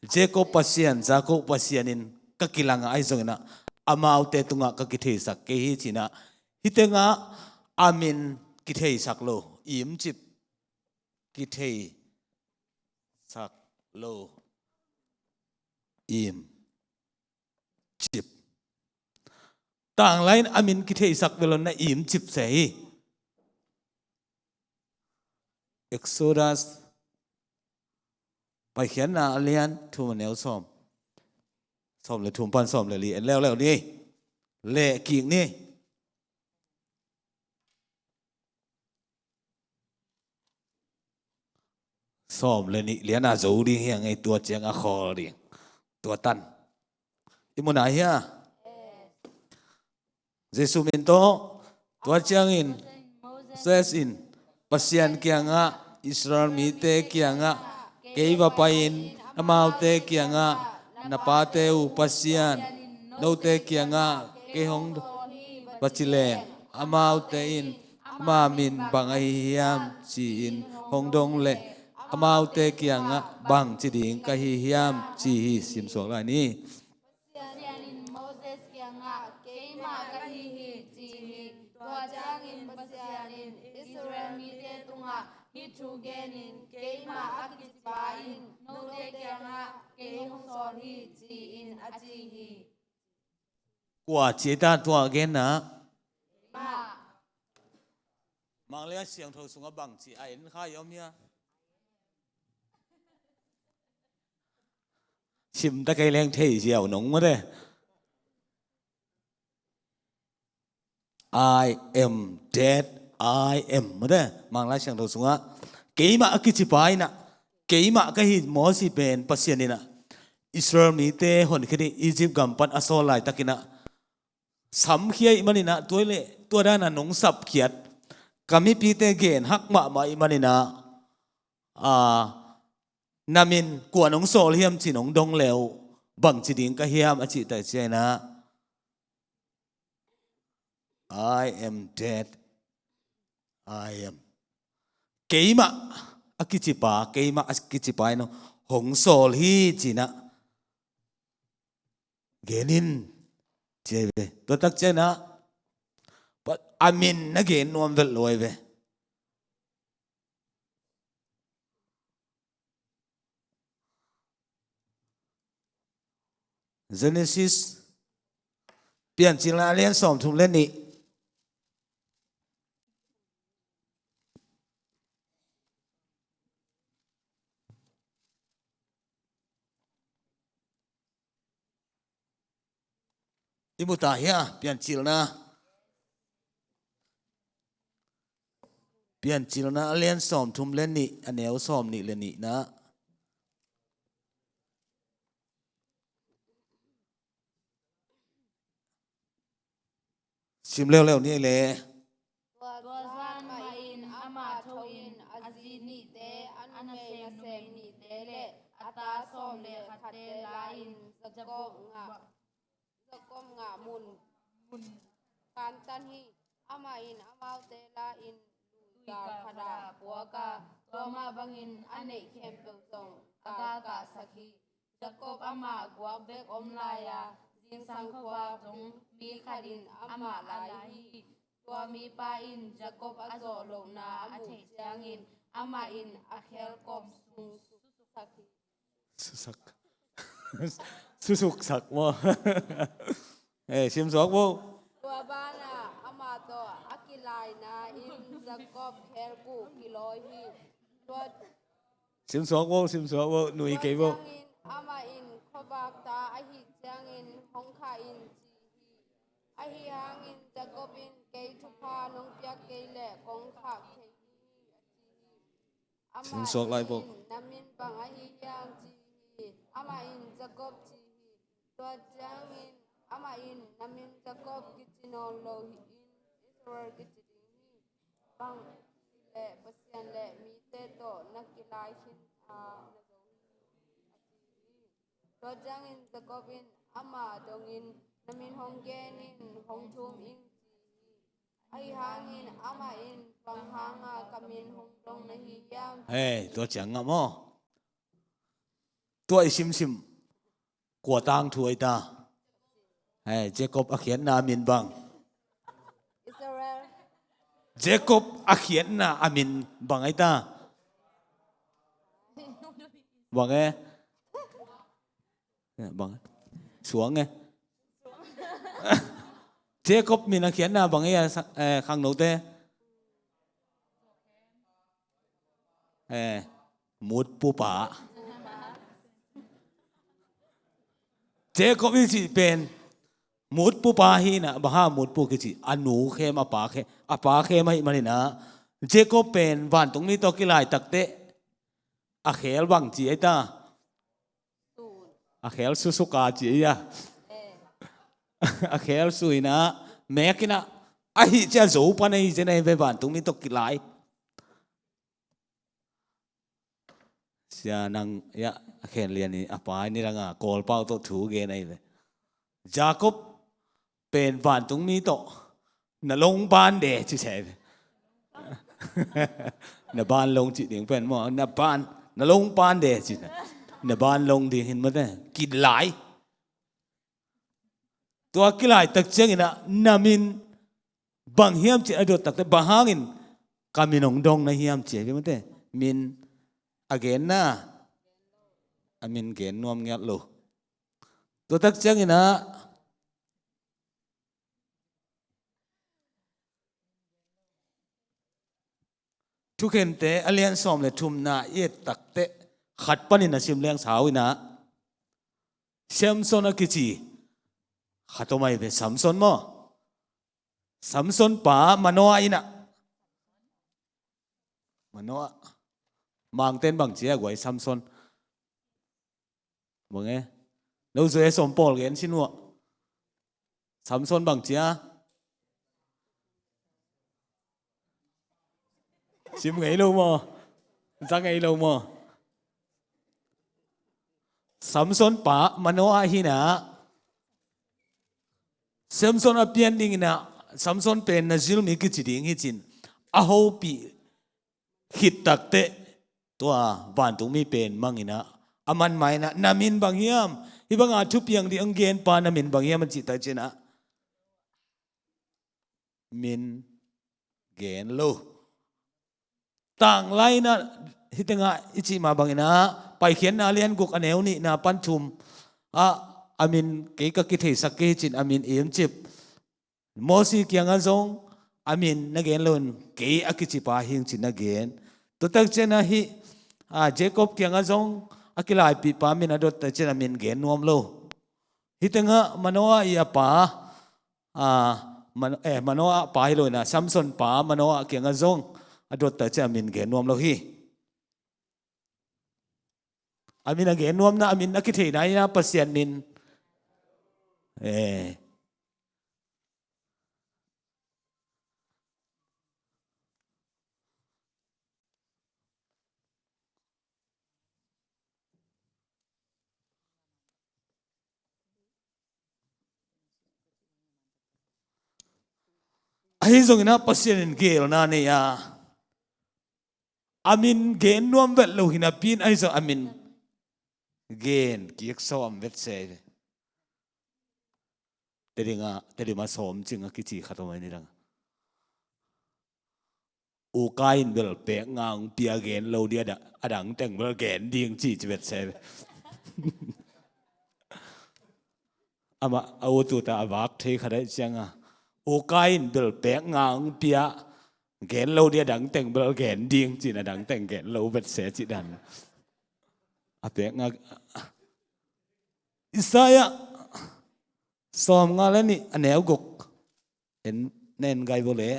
Jacob Pasian, Jacob Pasian in ka kilang a, ahi zongin ah amaute tungah ka kitheisak kei hi ci-in ah, hih tengah a min kitheisak lo, imcip, kitheisak lo, imcip. Tanglai in a min kitheisak bel lo-in ah imcip se hi. Exodus, Paikhiatna a lian thum, a neu sawm, sawm le thum pan sawm le li en leuleu ni. Leh kik ni. Sawm le nih lian a zo ding hi a, ngei tua ciang a khawl ding. Tua tan i mu nai hia? Jesuh min tawh. Tua ciangin Moses in Pasian kiangah, Israel mite kiangah, kei va pai-in amaute kiangah, na pate uh Pasian, note kiangah kei hong va ci leng, amaute in ama min bang ahi hiam ci-in hong dong leh, amaute kiangah bang ci ding ka hi hiam ci hi. Sim suak lai ni. Pasian in Moses kiangah, keimah ka hi hi, ci hi. Tua ciangin Pasian in Israel mite tungah hih thu genin, keimah a kici pa in note kiangah kei hong sawl hi, ci-in a ci hi. Kua ci ta tua genna? Mah. Manglia Siangtho sungah bang ci a en kha i om hia? Sim ta kei leng thei ziau nong mate. I am that I am mate. Manglia Siangtho sungah, keimah a kici pa in ah, keimah ka hi, Mosi pen Pasian in ah Israel mite honkhia-in Egypt gam pan a sawl laitakin ah, samkhia ahih manin ah, tua leh tua dan a nong sapkhiat ka mipite gen hak mahmah ahih manin ah, a, na min kua nong sawl hiam ci-in hong dong leh, bang ci ding ka hiam a cih tak ciangin ah, I am that I am. Keimah a kici pa, keimah a kici pa in hong sawl hi ci-in ah gen in, ci ahi ve. Tua tak ciangin ah, pa-, a min na gen nuam vet lo ahi ve. Genesis, Piancilna a lian sawmthum le nih. I mu ta hia, Piancilna? Piancilna a lian sawmthum le nih, a neu sawmnih le nihna. Sim leuleu ni le. Tua zan mah in amah tho in a zi nihte, a numei nasem nihte le a ta sawm le khatte la-in Jakob ngah, Jakob ngah mun, mun kantan hi. Amah in amaute la-in lui gal khat ah puak a, tua mah bangin a neih khempeuh zong galkahsak hi. Jakob amah guak bek om lai a, zingsang khuavak tung mi khat in amah la hi. Tua mipa in Jakob a zawh lohna a muh ciangin amah in a khelkop sung susak hi. Susak. Susuksak maw? Eh, sim suak bo. Tua banah amah tawh a kilaina in Jakob khelkuh kilawi hi. Tua Sim suak bo, sim suak bo, nui kei bo. Tua ciangin amah in khuavak ta ahih ciangin hong khah in ci hi. Ahi hangin Jakob in kei thupha nong piak kei leh kong khah thei hi, a ci hi. Sim suak lai bo. Amah in na min bang ahi hiam ci hi. Amah in Jakob ci hi. Tua ciangin amah in na min Jakob kici nawn lo hi in Israel kici ding hi. Bang hileh Pasian le mite tawh na kilai khin a na zo hi, a ci hi. Tua ciangin Jakob in amah dongin na min hong gen in hong thum ing ci hi. Ahi hangin amah in Bang hanga ka min hong dong na hi hiam? Hei, tua ciang ngam aw. Tua i simsim kua tangthu ai ta? Hei, Jacob a khiatna a min bang? Israel. Jacob a khiatna a min bang ai ta? Bang e? Bang e? Suang e? Jacob min a khiatna bang e, eh, khangnote? Eh, mutpupa. Jacob i cih pen mutpupa hi inah, bang hang mutpu kici? A nu khem, a pa khem, a pa khem ahih man inah, Jacob pen vantungmi tawh kilai takteh a khel bang ci ai ta? A khel susuka ci ai a. A khel su inah, mek inah, ahi cia zo pan ahi cia na hi ve, vantungmi tawh kilai. Sia nang, ya, a khen lian i a pa i ni danga Kawlpau tawh thu gen ahi ve. Jacob pen vantungmi tawh na long ban de ci se ve. Na ban long ci ding pen maw, na ban, na long ban de ci. Na ban long ding hin mate. Kilai. Tua kilai tak ciangin ah na min bang hiam cih a dot takte, bang hangin ka min hong dong na hiam cih a hi mate. Min a genna, a min gen nuam ngiat lo. Tua tak ciangin ah Thukhente a lian sawm le thumna i et takteh khat panin a sim leng sau inah Samson a kici khat om ai ve. Samson maw? Samson pa Manoah inah, Manoah, Mangten bang ci a guai Samson? Bang e? No zui a sawm pawl gen sin uh a. Samson bang ci a? Sim ngei lo maw? Za ngei lo maw? Samson pa Manoah hi inah, Samson a pian ding inah, Samson pen Nazir mi kici ding hi cin. A hopih khit takteh tua vantungmi pen mang inah, a man ma inah, na min bang hiam? Hih banga thupiang ding hong genpa na min bang hiam a cih tak ciangin ah min gen lo. Tanglai inah, hih tengah i cih mah bang inah, Paikhiatna a lian guk a neu nihna pan thum ah, a min kei ka kitheisak kei hi cin a min im cip. Mosi kiangah zong a min na gen loin kei a kici pa hi ing ci na gen. Tua tak ciangin ah hih, ah, Jacob kiangah zong a kilaipihpa min a dot tak ciangin a min gen nuam lo. Hih tengah Manoah i a pa, ah, Man-, eh, Manoah pa hi lo inah, Samson pa Manoah kiangah zong a dot tak ciangin a min gen nuam lo hi. A min a gen nuamna, a min a kitheina inah Pasian min. Eh. Ahi zongin ah Pasian in geelna nei a, a min gen nuam vet lo hi napi in ahi zong a min gen kik sawm vet se. Tedim ah, Tedim ah sawm cing a kici khat om ai ni dang. U Kain bel pek nga hong pia gen lo ding a, a dang teng bel gen ding ci ci vet se. Amah a u tuta a vak thei khat ahih ciangin, U Kain bel pek nga hong pia gen lo ding a dang teng bel gen ding ci-in a dang teng gen lo vet se cih dan. A pek nga Isaiah sawmnga le nih a neu guk. En, na en gai bo le.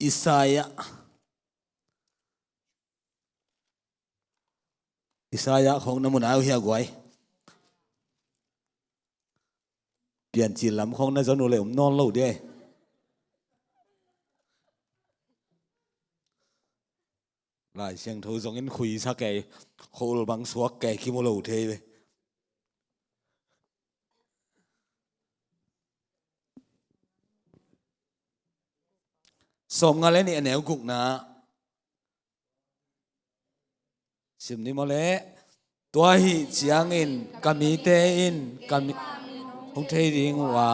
Isaiah. Isaiah khong na mu nai uh hia guai? Piancil lam khong na zon uh le um nawn lo ding. Lai Siangtho zong in khuisa kei, khua-ul bang suak kei kimu lo thei ve. sawmnga le nih a neu gukna. Sim ni maw leh. Tua ahih ciangin ka mite in ka mi hong thei ding uh a,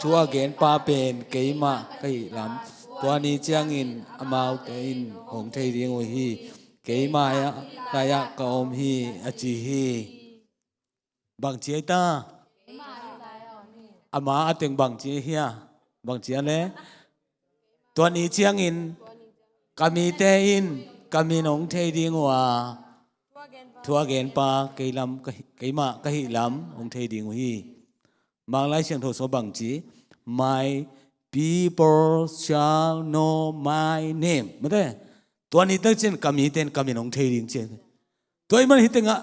thu a genpa pen keimah ka hih lam, tua ni ciangin amaute in hong thei ding uh hi. Keimah lai-ah ka om hi, a ci hi. Bang ci ai ta? Ama a teng bang ci ai hia? Bang ci a le? Tua ni ciangin ka mite in ka min hong thei ding uh a, thu a genpa kei lam, ka hi-, keimah ka hih lam hong thei ding uh hi. Mang Lai Siangtho sung bang ci? My people shall know my name. Mate, tua ni tak ciang ka mite in ka min hong thei ding ci. Tua ahih man hih tengah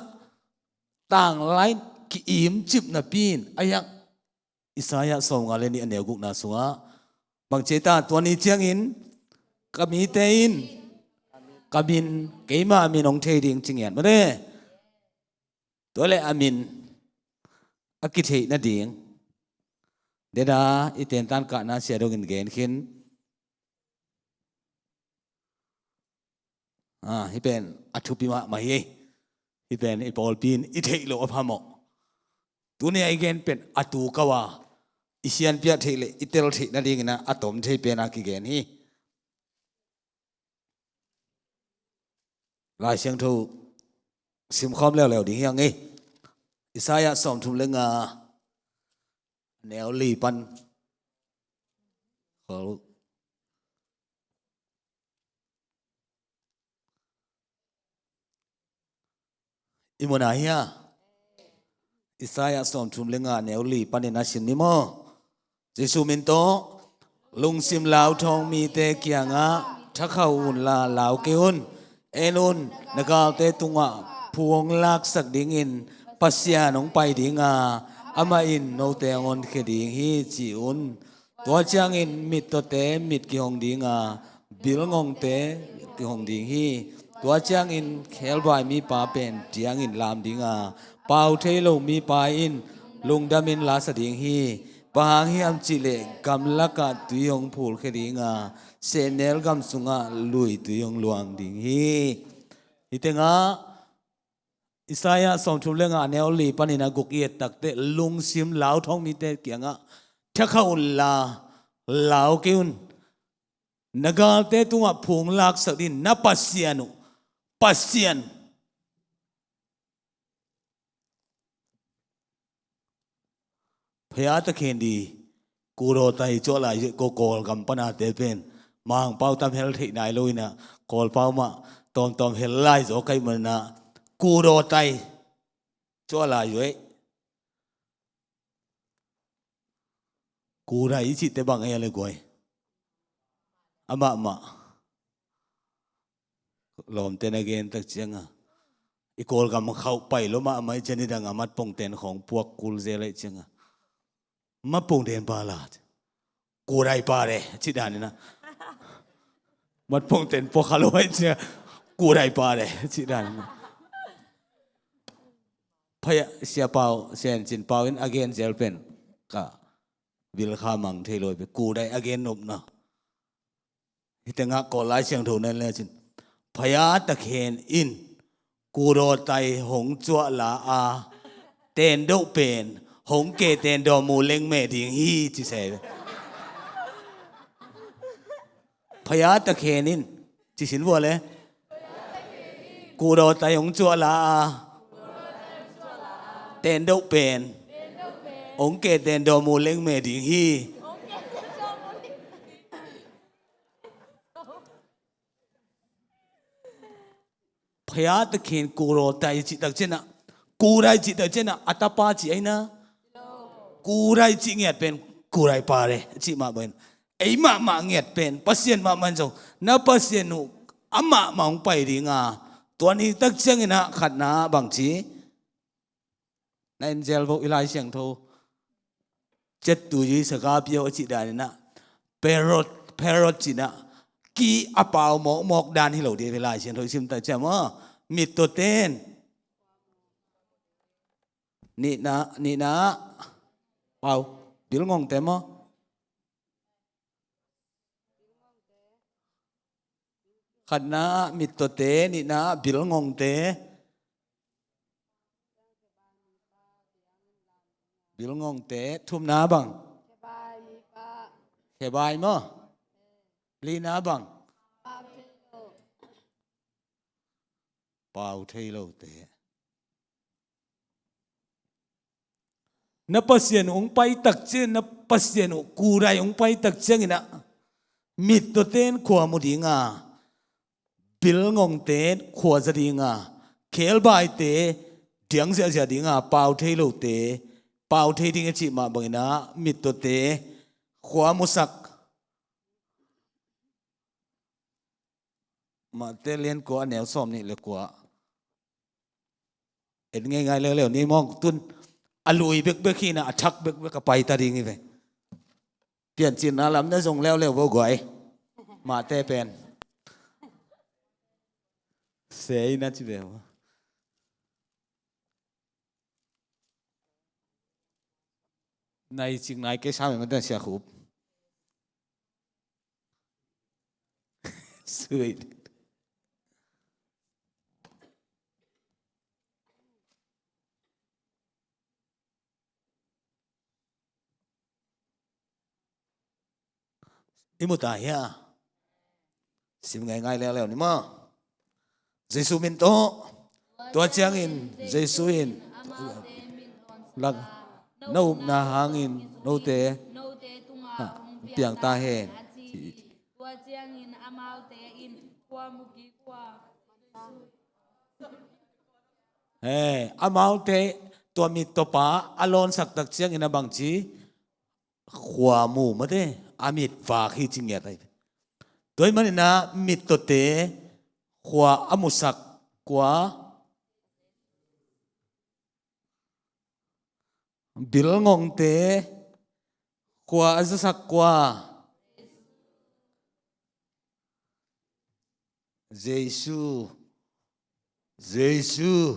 tanglai ki-im cip napi in a hiang Isaiah sawmnga le nih a neu gukna sungah bang ci ai ta? Tua ni ciangin ka mite in ka min, keimah a min hong thei ding ci ngiat mate. Tua le a min a kitheih nading deda i tentan kahna sia dongin gen khin. Ah, hih pen a thupi mahmah hi. Hih pen i pawlpi in i theih loh a phamawh. Tuni a i gen pen a tu kau a i sianpi a theih le i tel theih nadingin a tom thei pen a kigen hi. Lai Siangtho simkhawm leuleu ding hiang ei. Isaiah sawmthum le nga neu li pan. I mu na hia? Isaiah sawmthum le nga neu li panin a sim ni maw? Jesu min tawh. Lungsim lauthawng mite kiangah thakhauh unla lau kei un. En un, na galte tungah phu hong laksak dingin Pasian hong pai dinga, amah in note hong honkhia ding hi ci un. Tua ciangin mittawte mit kihong dinga, bilngongte kihong ding hi. Tua ciangin khebai mipa pen tiangin lam dinga, pau thei lo mipa in lungdamin lasa ding hi. Bang hang hiam cihleh gamlakah tui hong phulkhia dinga, sehnel gam sungah lui tui hong luang ding hi. Hih tengah Isaiah sawmthum le nga neu li panin a guk i et takteh lungsim lauthawng mite kiangah thakhauh unla lau kei un. Na galte tungah phu hong laksak dingin na Pasian uh, Pasian. Phaya takhen di kudawtai cuah lai ko Kawlgam panate pen Mangpau tam hel theih nai lo inah Kawlpau mah tawmtawm hel lai zaw kaih manah kudawtai cuah lai uh ei. Kudai i cihte bang ei a le guai? Amahmah lawmte na gen tak cianga i Kawlgam khauh pai lo mahmah i cian i dang a matpongten khawng puak kul zel aih cianga matpongten pa la kudai pa de cih daninah matpongten puak kha lo aih cianga kudai pa de cih daninah phaya sia pau siancin pau in a gen zel pen ka vilkha mang thei lo aih pen kudai a gen nopna. Hih tengah Kawl Lai Siangtho nen lecin phaya takhen in kudawtai hong cuah la a tendoh pen hong ke tendaw mu leng meh ding hi ci se. Phaya takhen in ci sin vua le kudawtai hong cuah la a tendoh pen hong ke tendaw mu leng meh ding hi. Phaya takhen kudawtai cih tak cianah kudai cih tak cianah a tapa cih aina kudai cih ngiat pen kudai pa de cih mah bain ei mahmah ngiat pen Pasian mahmah in zong na Pasian uh amahmah hong pai dinga tua ni tak cianginah khatna bangci na en zel vo i Lai Siangtho ciattu yu i saka pio a cih daninah parrot parrot cinah ki a pau mawkmawk dan hi lo dih i Lai Siangtho i sim tak ciang maw mittawten nihna nihna pau bilngongte maw Khatna ah mittawte, nihna ah bilngongte. Bilngongte, thumna bang? Khebai maw? Lina bang? Pau thei lote. Na Pasian uh hong pai tak ciang, na Pasian uh kudai hong pai tak ciangin ah, mittawte in khua mu dinga, bilngongte in khua za dinga, khebaite diang ziahziah dinga, pau thei lote pau thei ding a cih mah bangin ah, mittawte khua musak. Mate lian kua, a neu sawm nih le kua. En ngeingai leuleu ni mawng tun. A lui bekbek hi na, a thak bekbek a pai ta ding hi ve. Piancilna lam na zong leuleu vo guai. Mate pen. Sei na ci ve vo. Nai cik nai ke sa me mate sia khup. Sweet. I mu ta hia? Sim ngeingai leuleu ni maw. Jesu min tawh. Tua ciangin Jesu in, lak, na upna hangin note, ha, piang ta hen. Tua ciangin amaute in khua mu kik uh a. He, amaute, tua mittawpa a lawnsak tak ciangin a bangci, khua mu mate, a mit vak hi ci ngiat ahi. Tua ahih manin ah mittawte khua a musak kua, bilngongte khua a zasak kua, Jesu. Jesu.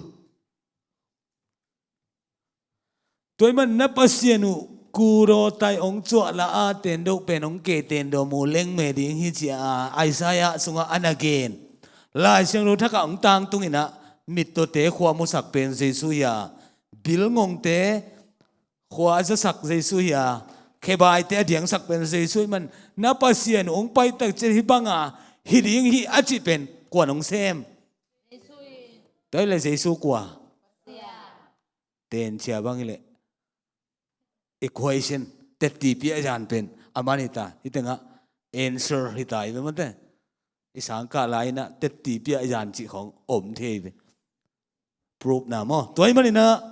Tua ahih man na Pasian uh kudaw tai hong cuah la a, tendoh pen hong kei tendoh mu leng me ding hi ci a, Isaiah sungah a na gen. Lai Siangtho thakah hong tangtung in ah, mittawte khua musak pen Jesu hi a, bilngongte khua a zasak Jesu hi a, khebaite a diangsak pen Jesu ahih man, na Pasian uh hong pai tak ciang hih banga hi ding hi a cih pen kuan hong sem? Tua hi leh Jesu kua? Tenchia bang hi leh equation, tetti piah zan pen a man hi ta, hih tengah answer hi ta hi ve mate. I sangkah lai in ah tetti piah zan cih khawng om thei hi ve. Proof na maw. Tua ahih manin ah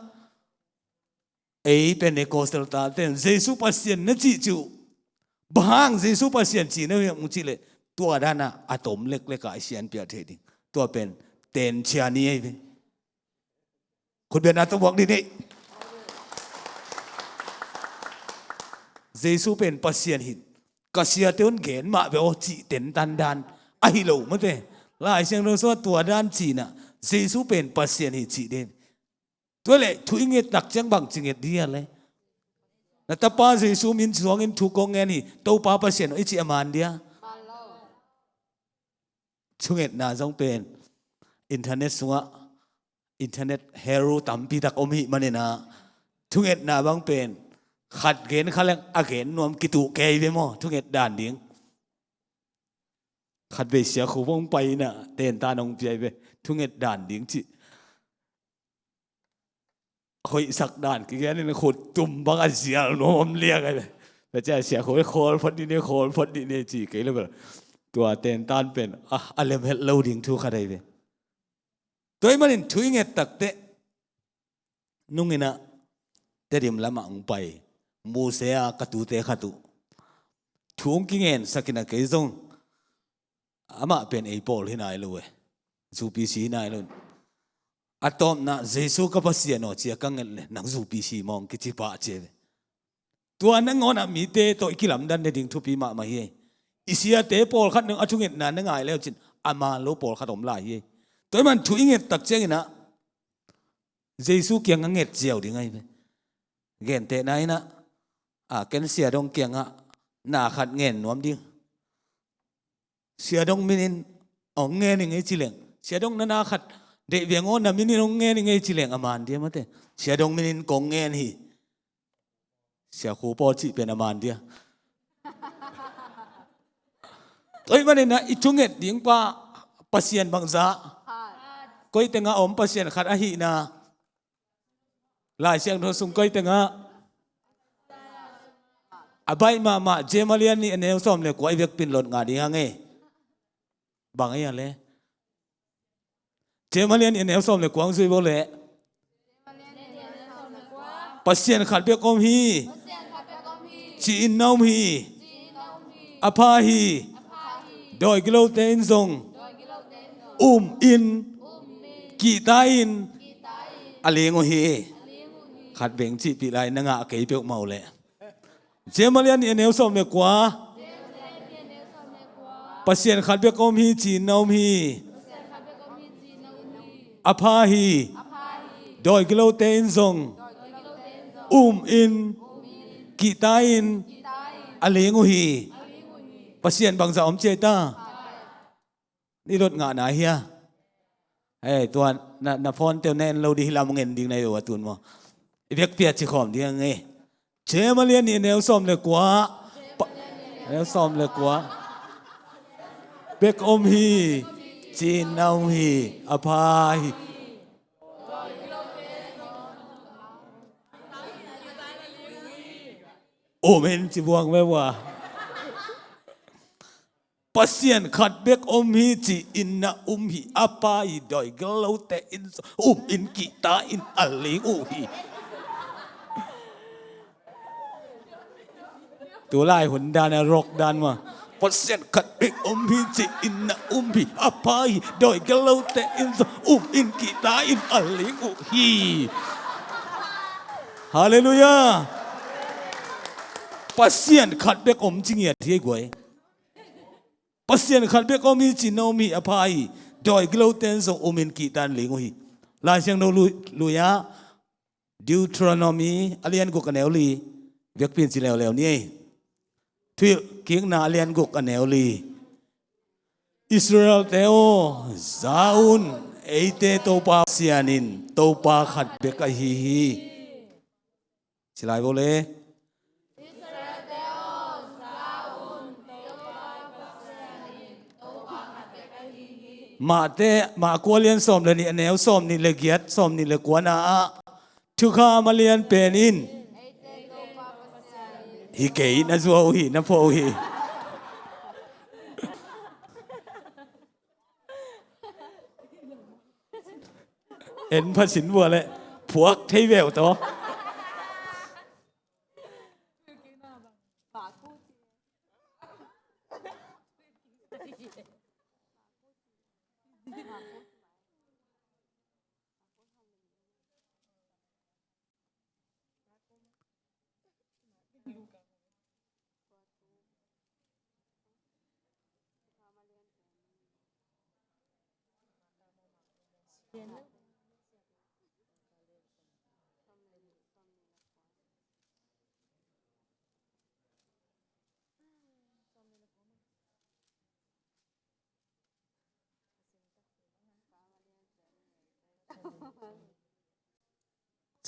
ei Pentecostal tate in Jesu Pasian na cih cih uh, bang hang Jesu Pasian cih na hong cih leh, tua dan ah a tom leklek ah i sianpiak thei ding. Tua pen tenchia ni ahi ve. Khutbetna tawh buak dih ni. Jesu pen Pasian hi, ka siate un gen mah ve aw cih tentan dan ahi lo mate. Lai Siangtho sungah tua dan cihna, Jesu pen Pasian hi cih den. Tua leh thu i nget tak ciang bang ci nget dih a leh? Na tapa Jesu min suangin thu kong ngen hi, Topa Pasian aw i cih a man dih a? Thungetna zong pen internet sungah, internet hero tampi tak om hi manin ah, thungetna bang pen khat gen kha leng a gen nuam kituh kei ve maw, thunget dan ding. Khatvei Sia Khup hong pai in ah tentan hong pia hi ve, thunget dan ding cih. Hoihsak dan kigen in khut tum bang a zial nuam om liang ahi ve. Tua ciang Sia Khup khawl phot dih ni, khawl phot dih ni ci kei lo bel. Tua tentan pen a, a lem het lo ding thu khat ahi ve. Tua ahih manin thu i nget takteh nung in ah Tedim lamah hong pai, Muse a ka tute khat uh thu hong kingensak in ah, kei zong amah pen ei pawl hi nai lo e, U P C hi nai lo. A tawpna Jesu ka Pasian aw ci a ka nget leh, nang U P C mawng kici pah ci ve. Tua nangawn ah mite tawh i kilamdan nading thupi mahmah hi. I siate pawlkhat nang a thungetna na ngai le uh cin a man lo pawlkhat om lai hi. Tua ahih man thu i nget tak ciangin ah Jesu kiangah nget ziau ding ahi ve. Gentehna in ah, a, ken Sia Dong kiangah na khat ngen nuam ding. Sia Dong minin hong ngen ing ei ci leng, Sia Dong na na khat deih veng aw, na minin hong ngen ing ei ci leng a man dia mate. Sia Dong minin kong ngen hi. Sia Khup aw cih pen a man dia. Tua ahih manin ah i thunget ding pa Pasian bangzah, koi tengah om Pasian khat ahihna, Lai Siangtho sung koi tengah a baih mahmah, James a lian nih a neu sawm le kua i vekpi in lot ngah ding hang e. Bang ei a le? James a lian nih a neu sawm le kua hong zui vo le. Pasian khat bek om hi, ci-in na um hi. A pha hi, dawi gilote in zong um in, kihta in a ling uh hi. Khat veng cihpih lai, na ngah kei peuhmah uh leh. James a lian nih a neu sawm le kua. Pasian khat bek om hi, ci-in na um hi. A pha hi, dawi gilote in zong um in, kihta in a ling uh hi. Pasian bangzah om ci ei ta? I lot ngah nai hia? Hei, tua na, na phone teuh na en lo ding hi lam, ngen ding na hi uh a tun maw? I vekpi a ci khawm ding hang e. James a lian nih a neu sawm le kua. Pa, neu sawm le kua. Bek om hi, ci-in na um hi. A pha hi. Um in ci buang ve ua. Pasian khat bek om hi, ci-in na um hi. A pha hi, dawi gilote in zong um in, kihta in a ling uh hi. Tulai hun dan a rock dan mah. Pasian khat bek om hi, ci-in na um hi. A pha hi, dawi gilote in zong um in, kihta in a ling uh hi. Halleluiah. Pasian khat bek om ci ngiat hi ei guai. Pasian khat bek om hi, ci-in na um hi. A pha hi, dawi gilote in zong um in, kihta in ling uh hi. Lai Siangtho lui, lui-ah Deuteronomy a lian guk a neu li, vekpi in ci leuleu ni ei. Thuhilhkikna a lian guk a neu li. Israelte aw, za un, eite Topa Pasian in Topa khat bek ahi hi. Ci lai vo le. Mate, Marku a lian sawm le nih a neu sawm nih le giat, sawm nih le kua na ah, Thukham a lian pen in, hi kei, na zuau hi, na pho hi. En phasin vua le phuak thei veu taw.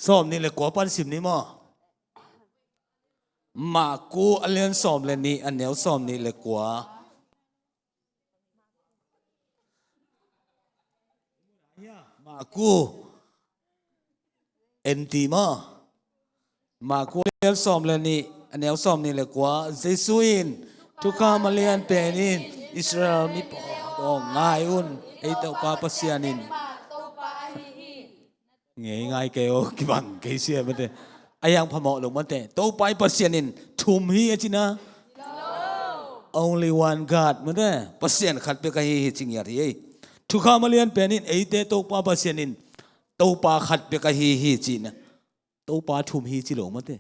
Sawm nih le kua pan sim ni maw? Marku a lian sawm le nih a neu sawm nih le kua. Marku, en ti maw? Marku a lian sawm le nih a neu sawm nih le kua. Jesu in, Thukham a lian pen in, Israel mi pawl aw, ngai un, ei Topa Pasian in. Ngei ngai kei aw, kibang kei sia mate. A yang phamawh lo mate. Topa i Pasian in thum hi a ci na. Only one God mate. Pasian khat bek ahi hi ci ngiat hi ei. Thukham a lian pen in eite Topa Pasian in Topa khat bek ahi hi ci na. Topa thum hi ci lo mate.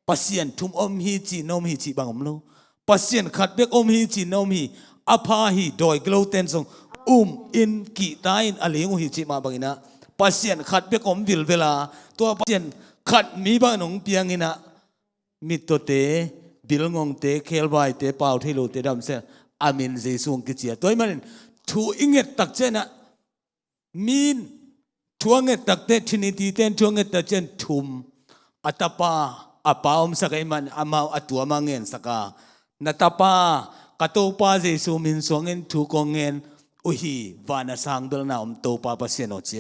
Pasian thum om hi ci na om hi ci bang om lo. Pasian khat bek om hi ci na om hi. A pha hi, dawi giloten zong um in, kihta in a ling uh hi ci mah bangin ah, Pasian khat bek om vilvel a, tua Pasian khat mi bangin hong piangin ah, mittawte, bilngongte, khebaite, pau thei lote damsel a min Jesu hong kiciam. Tua ahih manin thu i nget tak ciangin ah, mi in thu a nget tak teh, Trinity te in thu a nget tak ciangin thum, a Tapa, a Pa omsak ahih man amau a tua mah ngensak a, na Tapa, ka Topa Jesu min suangin thu kong ngen uh hi, van a sang bel na om Topa Pasian aw, ci.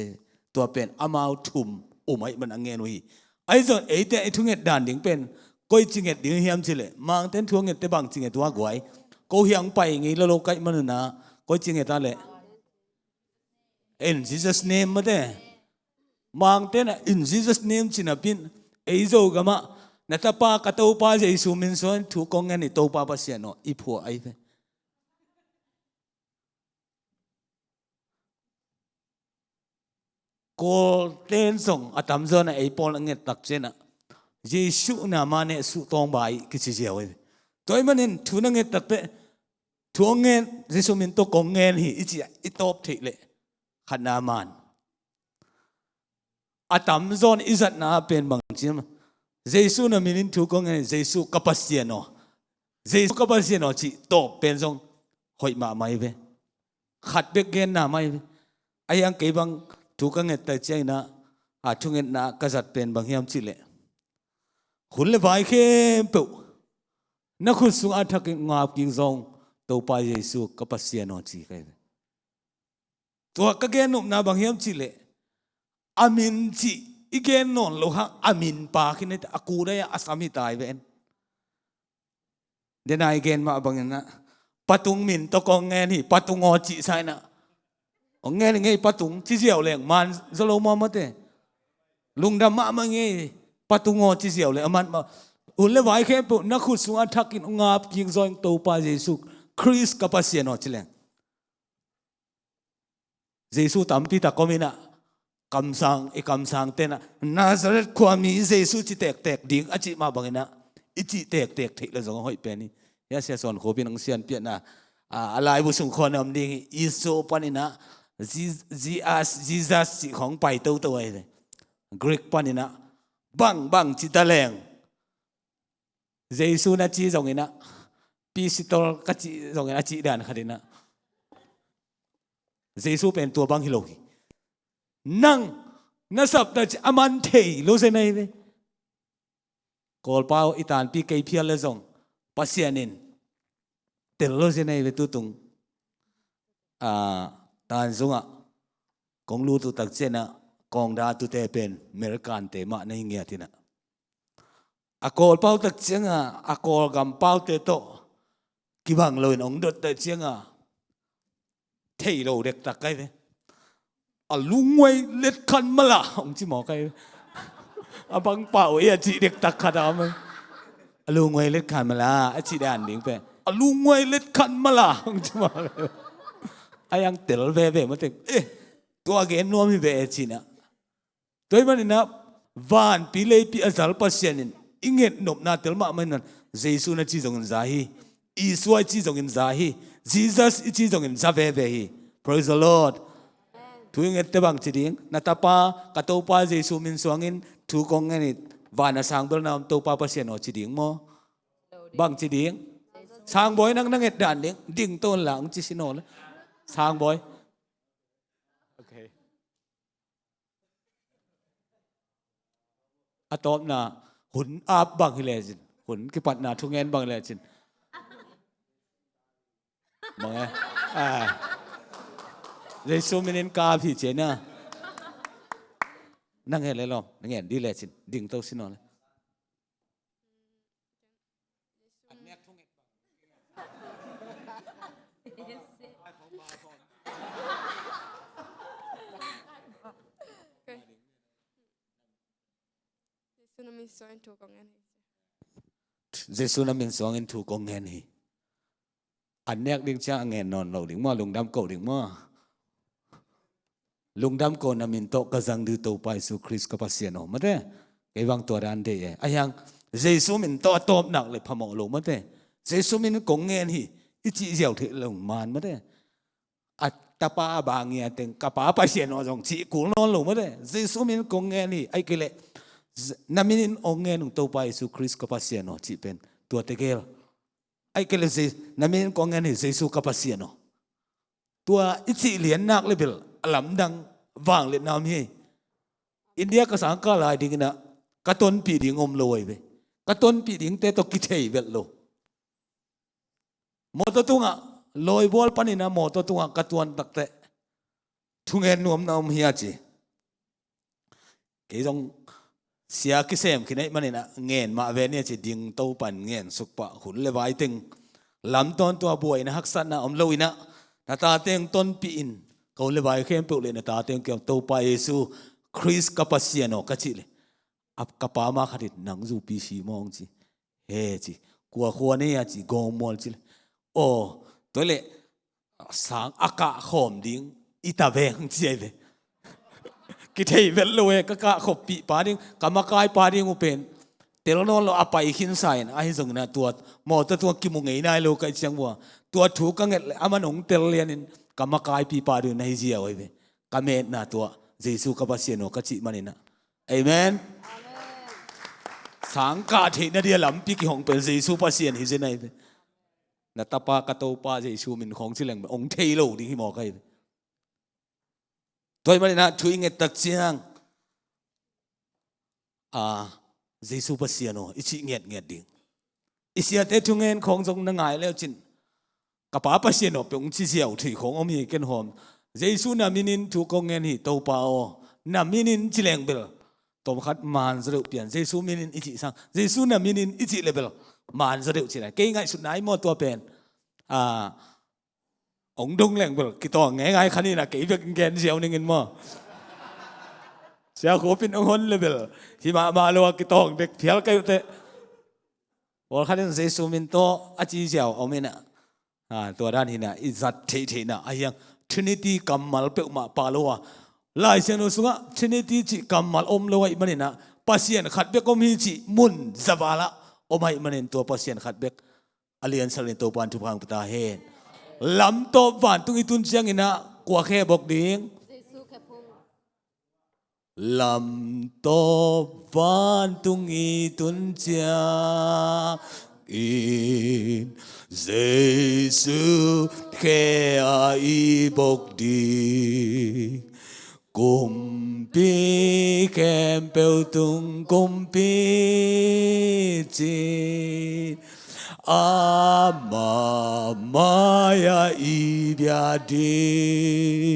Tua pen amau thum um ahih man a ngen uh hi. Ahi zong eite i thunget dan ding pen koici nget ding hiam cih leh, Mangte in thu a ngette bangci nget uh a guai? Ko hiang pai ngei lolo ka hih man un ah, koici nget a leh, "In Jesus' name," mate. Mangte in ah, "In Jesus' name," ci napi in, ei Zogam ah, "Na Tapa, ka Topa Jesu min suangin thu kong ngen hi, Topa Pasian aw," i phuah ahi ve. Kawlte in zong a tamzaw in ah ei pawl a nget tak ciangin ah, "Jesu na mah neh suh tawng ba hi," kici ziau hi. Tua ahih manin thu na nget tak teh, "Thu hong ngen, Jesu min tawh kong ngen hi," i cih a i tawp theih leh khatna man. A tamzaw in i zatna ah pen bang ci hiam? "Jesu na min in thu kong ngen hi, Jesu ka Pasian aw, Jesu ka Pasian aw," cih tawp pen zong hoih mahmah hi ve. Khat bek genna mah hi ve. Ahi hang kei bang thu ka nget tak ciangin ah, a thungetna ka zat pen bang hiam cih leh, "Hun le vai khempeuh na khut sungah a thakin hong ap kik zaw ung, Topa Jesu ka Pasian aw," ci ka hi ve. Tua ka gen nopna bang hiam cih leh, a min cih i gen nawn loh hang a min pa khin a, a kudai ah a sam hi ta hi ve en. Dena i gen mah bangin ah, "Pa Tung min tawh kong ngen hi, Pa Tung aw," cih sa in ah, "Hong ngen hi ngei Pa Tung," ci ziau leng man zaw lo mah mate. "Lungdam mahmah ngei, Pa Tung aw," ci ziau leng a man mah. "Hun le vai khempeuh na khut sungah a thakin hong ap kik zaw ung, Topa Jesu Khrist ka Pasian aw," ci leng. Jesu tampi tak om in ah, kamsang, i kamsangte in ah, "Nazareth khuami Jesu ci tektek ding," a cih mah bangin ah, i cih tektek theih leh zong a hoih pen hi. Hia, Sia Suan Khup in hong sianpiakna, a, a laibu sung khawng ah om ding hi. Jesu panin ah, Je-, Jesus, Jesus cih khawng pai toto ahi ve. Greek panin ah, bang bang ci ta leng, Jesu na ci zongin ah, pistol ka ci zongin a cih dan khat in ah, Jesu pen tua bang hi lo hi. Nang na sap ta ci a man thei lo zen ahi ve. Kawlpau i tanpi kei phial leh zong Pasian in tel lo zen ahi ve. Tutung, a, Tanzung ah kong lut uh tak ciangin ah, kawngda tute pen American te mah na hi ngiat in ah, a Kawlpau tak ciangin ah, a Kawlgam paute tawh kibang loin hong dot tak ciangin ah, thei lo dektak ka hi ve. "A lunguai let khan mala," hong ci mawk ka hi ve. A bang pau e a cih dektak khat a om. "A lunguai let khan mala," a cih dan ding pen, "A lunguai let khan mala," hong ci mawk ka hi ve. A yang tel veve mate. Eh, tua gen nuam hi ve e ci in ah. Tua ahih manin ah, vanpi leipi a zal Pasian in i nget nopna tel mahmah in ah, Jesu na ci zongin za hi. Isua i ci zongin za hi. Jesus i ci zongin za veve hi. Praise the Lord. Thu i ngette bang ci ding? "Na Tapa, ka Topa Jesu min suangin thu kong ngen hi, van a sang bel na om Topa Pasian aw," ci ding maw? Bang ci ding? Sangbawi, nang na nget dan ding. Ding to un la, hong ci sin aw le. Sangbawi. Okay. A tawpna, hun ap bang hi lecin, hun kipatna thungen bang hi lecin, bang e? Ah. Jesu minin ka ap hi ci a na. Nang he le lawm, na ngen dih lecin, ding to sin aw le. Jesu na min suangin thu kong ngen hi. Jesu na min suangin thu kong ngen hi. A nek ding ciang a ngen nawn lo ding maw, lungdam ko ding maw? Lungdam ko, na min tawh ka zang dih Topa Jesu Khrist ka Pasian aw, mate. Kei bang tua dan deih e. Ahi hang Jesu min tawh a tawpna le phamawh lo, mate. Jesu min kong ngen hi i cih ziau theih lo man, mate. A tapa a bang ngia teng, ka Pa Pasian aw zong cih kul nawn lo, mate. Jesu min kong ngen hi, ahih kei leh, na min in hong ngen ung Topa Jesu Khrist ka Pasian aw cih pen tua tegel. Ahih kei leh Je-, na min in kong ngen hi, Jesu ka Pasian aw. Tua i cih liannak le bel a lamdang vangliatna om hi. India ka sangkah lai dinginah ka tonpih ding om lo ahi ve. Ka tonpih dingte tawh kithei velh lo. Mawtaw tungah, lawibual paninah mawtaw tungah ka tuan takteh thungen nuamna om hi a ci. Kei zong sia kisem khin ahih maninah ngen mah ve nia ci ding Topan ngen sukpah hun le vai teng lamtawn tua buaina haksatna om loinah na tate hong tonpih in ka hun le vai khempeuh le na tate hong kiam Topa Jesu Khrist ka Pasian aw ka cih le a ka pa ma khatin nang zupi si mawng ci. He ci, kua khua nei a ci gawngmual ci le. Aw, tua le sang a kah khawm ding i ta veng ci ai ve. Kithei vet lo e, ka kah khawppih pa ding, ka makai pa ding uh pen tel nawn lo a pai khinsa in ahi zongin a tua mawtaw tua kimu ngei nai lo ka i ciang vua. Tua thu ka nget le aman hong tel lianin ka makaipi pa ding na hi ziau ai ve. Ka metna tua Jesu ka Pasian aw ka cih maninah. Amen. Sangkah theihna dia lampi kihong pen Jesu Pasian hi zen ai ve. Na tapa ka Topa Jesu min khawng ci leng ong thei lo ding hi mawk ai ve. Tua hi maninah thu i ngettak ciang a Jesu Pasian aw i cih ngiatngiat ding. I siate thungen khawng zong na ngai leucin ka pa Pasian aw peuh ong ci ziau thei khawng om hi ken hawm. Jesu na minin thu kong ngen hi Topa aw na minin ci leng bel tawmkhat manzaw deuh pian Jesu minin i cih sang Jesu na minin i cih le bel manzaw deuh ci lai kei ngaihsutna i maw tua pen. A ong dong leng bel kitawng ngeingai khaninah kei bek ngen ziau ningin maw? Sia khupin ong hon le bel hi mahmah lo a kitawng dek phial kai uhteh. Pawlkhat in Jesu min tawh a ci ziau om inah. Tua dan hinah i zat theihtheihna a hiang Trinity kammal peuhmah pah lo a Lai Siangtho sungah Trinity cih kammal om lo ahih maninah Pasian khat bek om hi cih mun zavalah om ahih manin tua Pasian khat bek a liansalin Topan thupha hong pia ta hen. Lamtawp vantung i tun cianginah kua khe bok ding? Lamtawp vantung i tun ciangin Jesu khe a i bok ding. Kumpi khempeuh tung kumpi cin ama mai-ah i bia ding.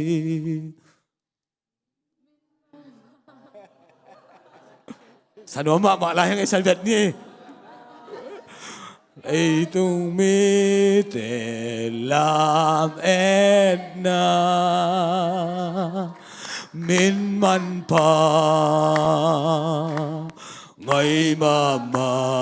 Sa nuam mahmah lai hang ei sa vet ni. Leitung mite lametna min manpha ngai mahmah.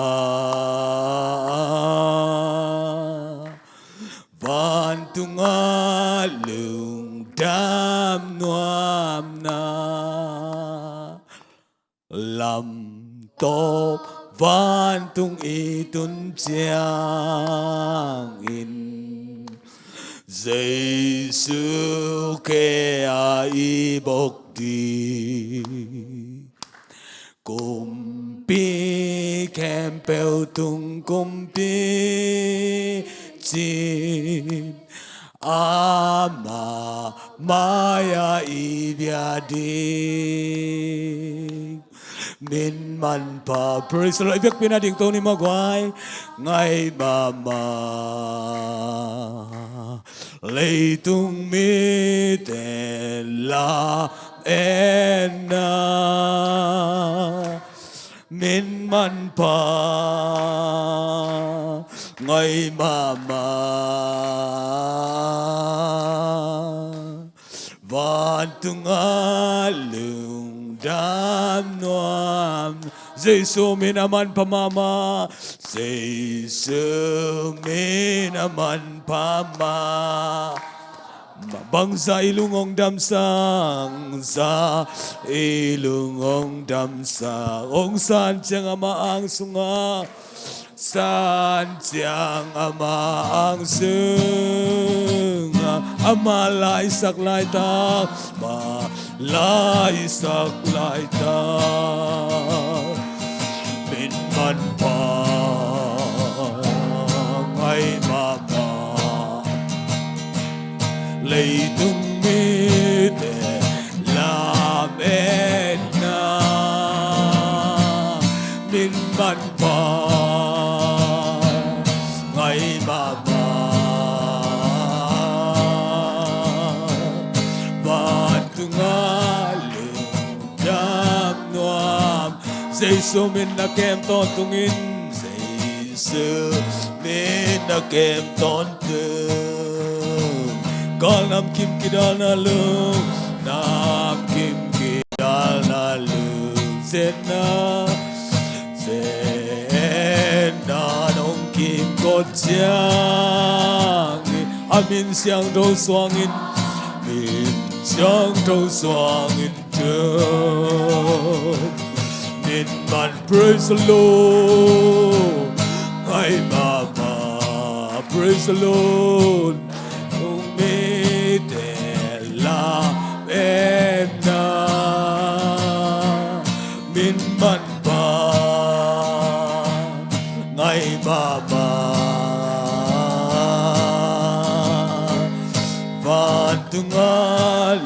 Vantungah lungdam nuamna lamtawp vantung i tun ciangin Jesu khe a i bok ding. Kumpi khempeuh tung kumpi cin ama mai-ah i bia ding. Min manpha praise the Lord i biakpiakna ding to ni maw guai. Ngai mahmah leitung mite lametna min manpha ngai mahmah. Vantungah lungdam nuam Jesu min a manpha mahmah. Jesu min a manpha mahmah. Bangzah i lung hong damsak, zah i lung hong damsak. Hong san ciang ama ang sungah, san ciang ama ang sungah, ama laisak laitak, ama laisak laitak. Min manpha ngai mahmah. Lei Min manpha ngai mahmah, vantunga lungdam nuam. Jesu min na kem tawntungin, Jesu min na kem tawntung. Gal namkim kidalna lung, namkim kidalna lung. Zetna, zetna nong kimkot ciangin, a min siangtho suangin, min siangtho suangin, min man, praise the Lord. Ngai mahmah, praise the Lord. Tung mite lam enna, min manpha ngai mahmah, vantunga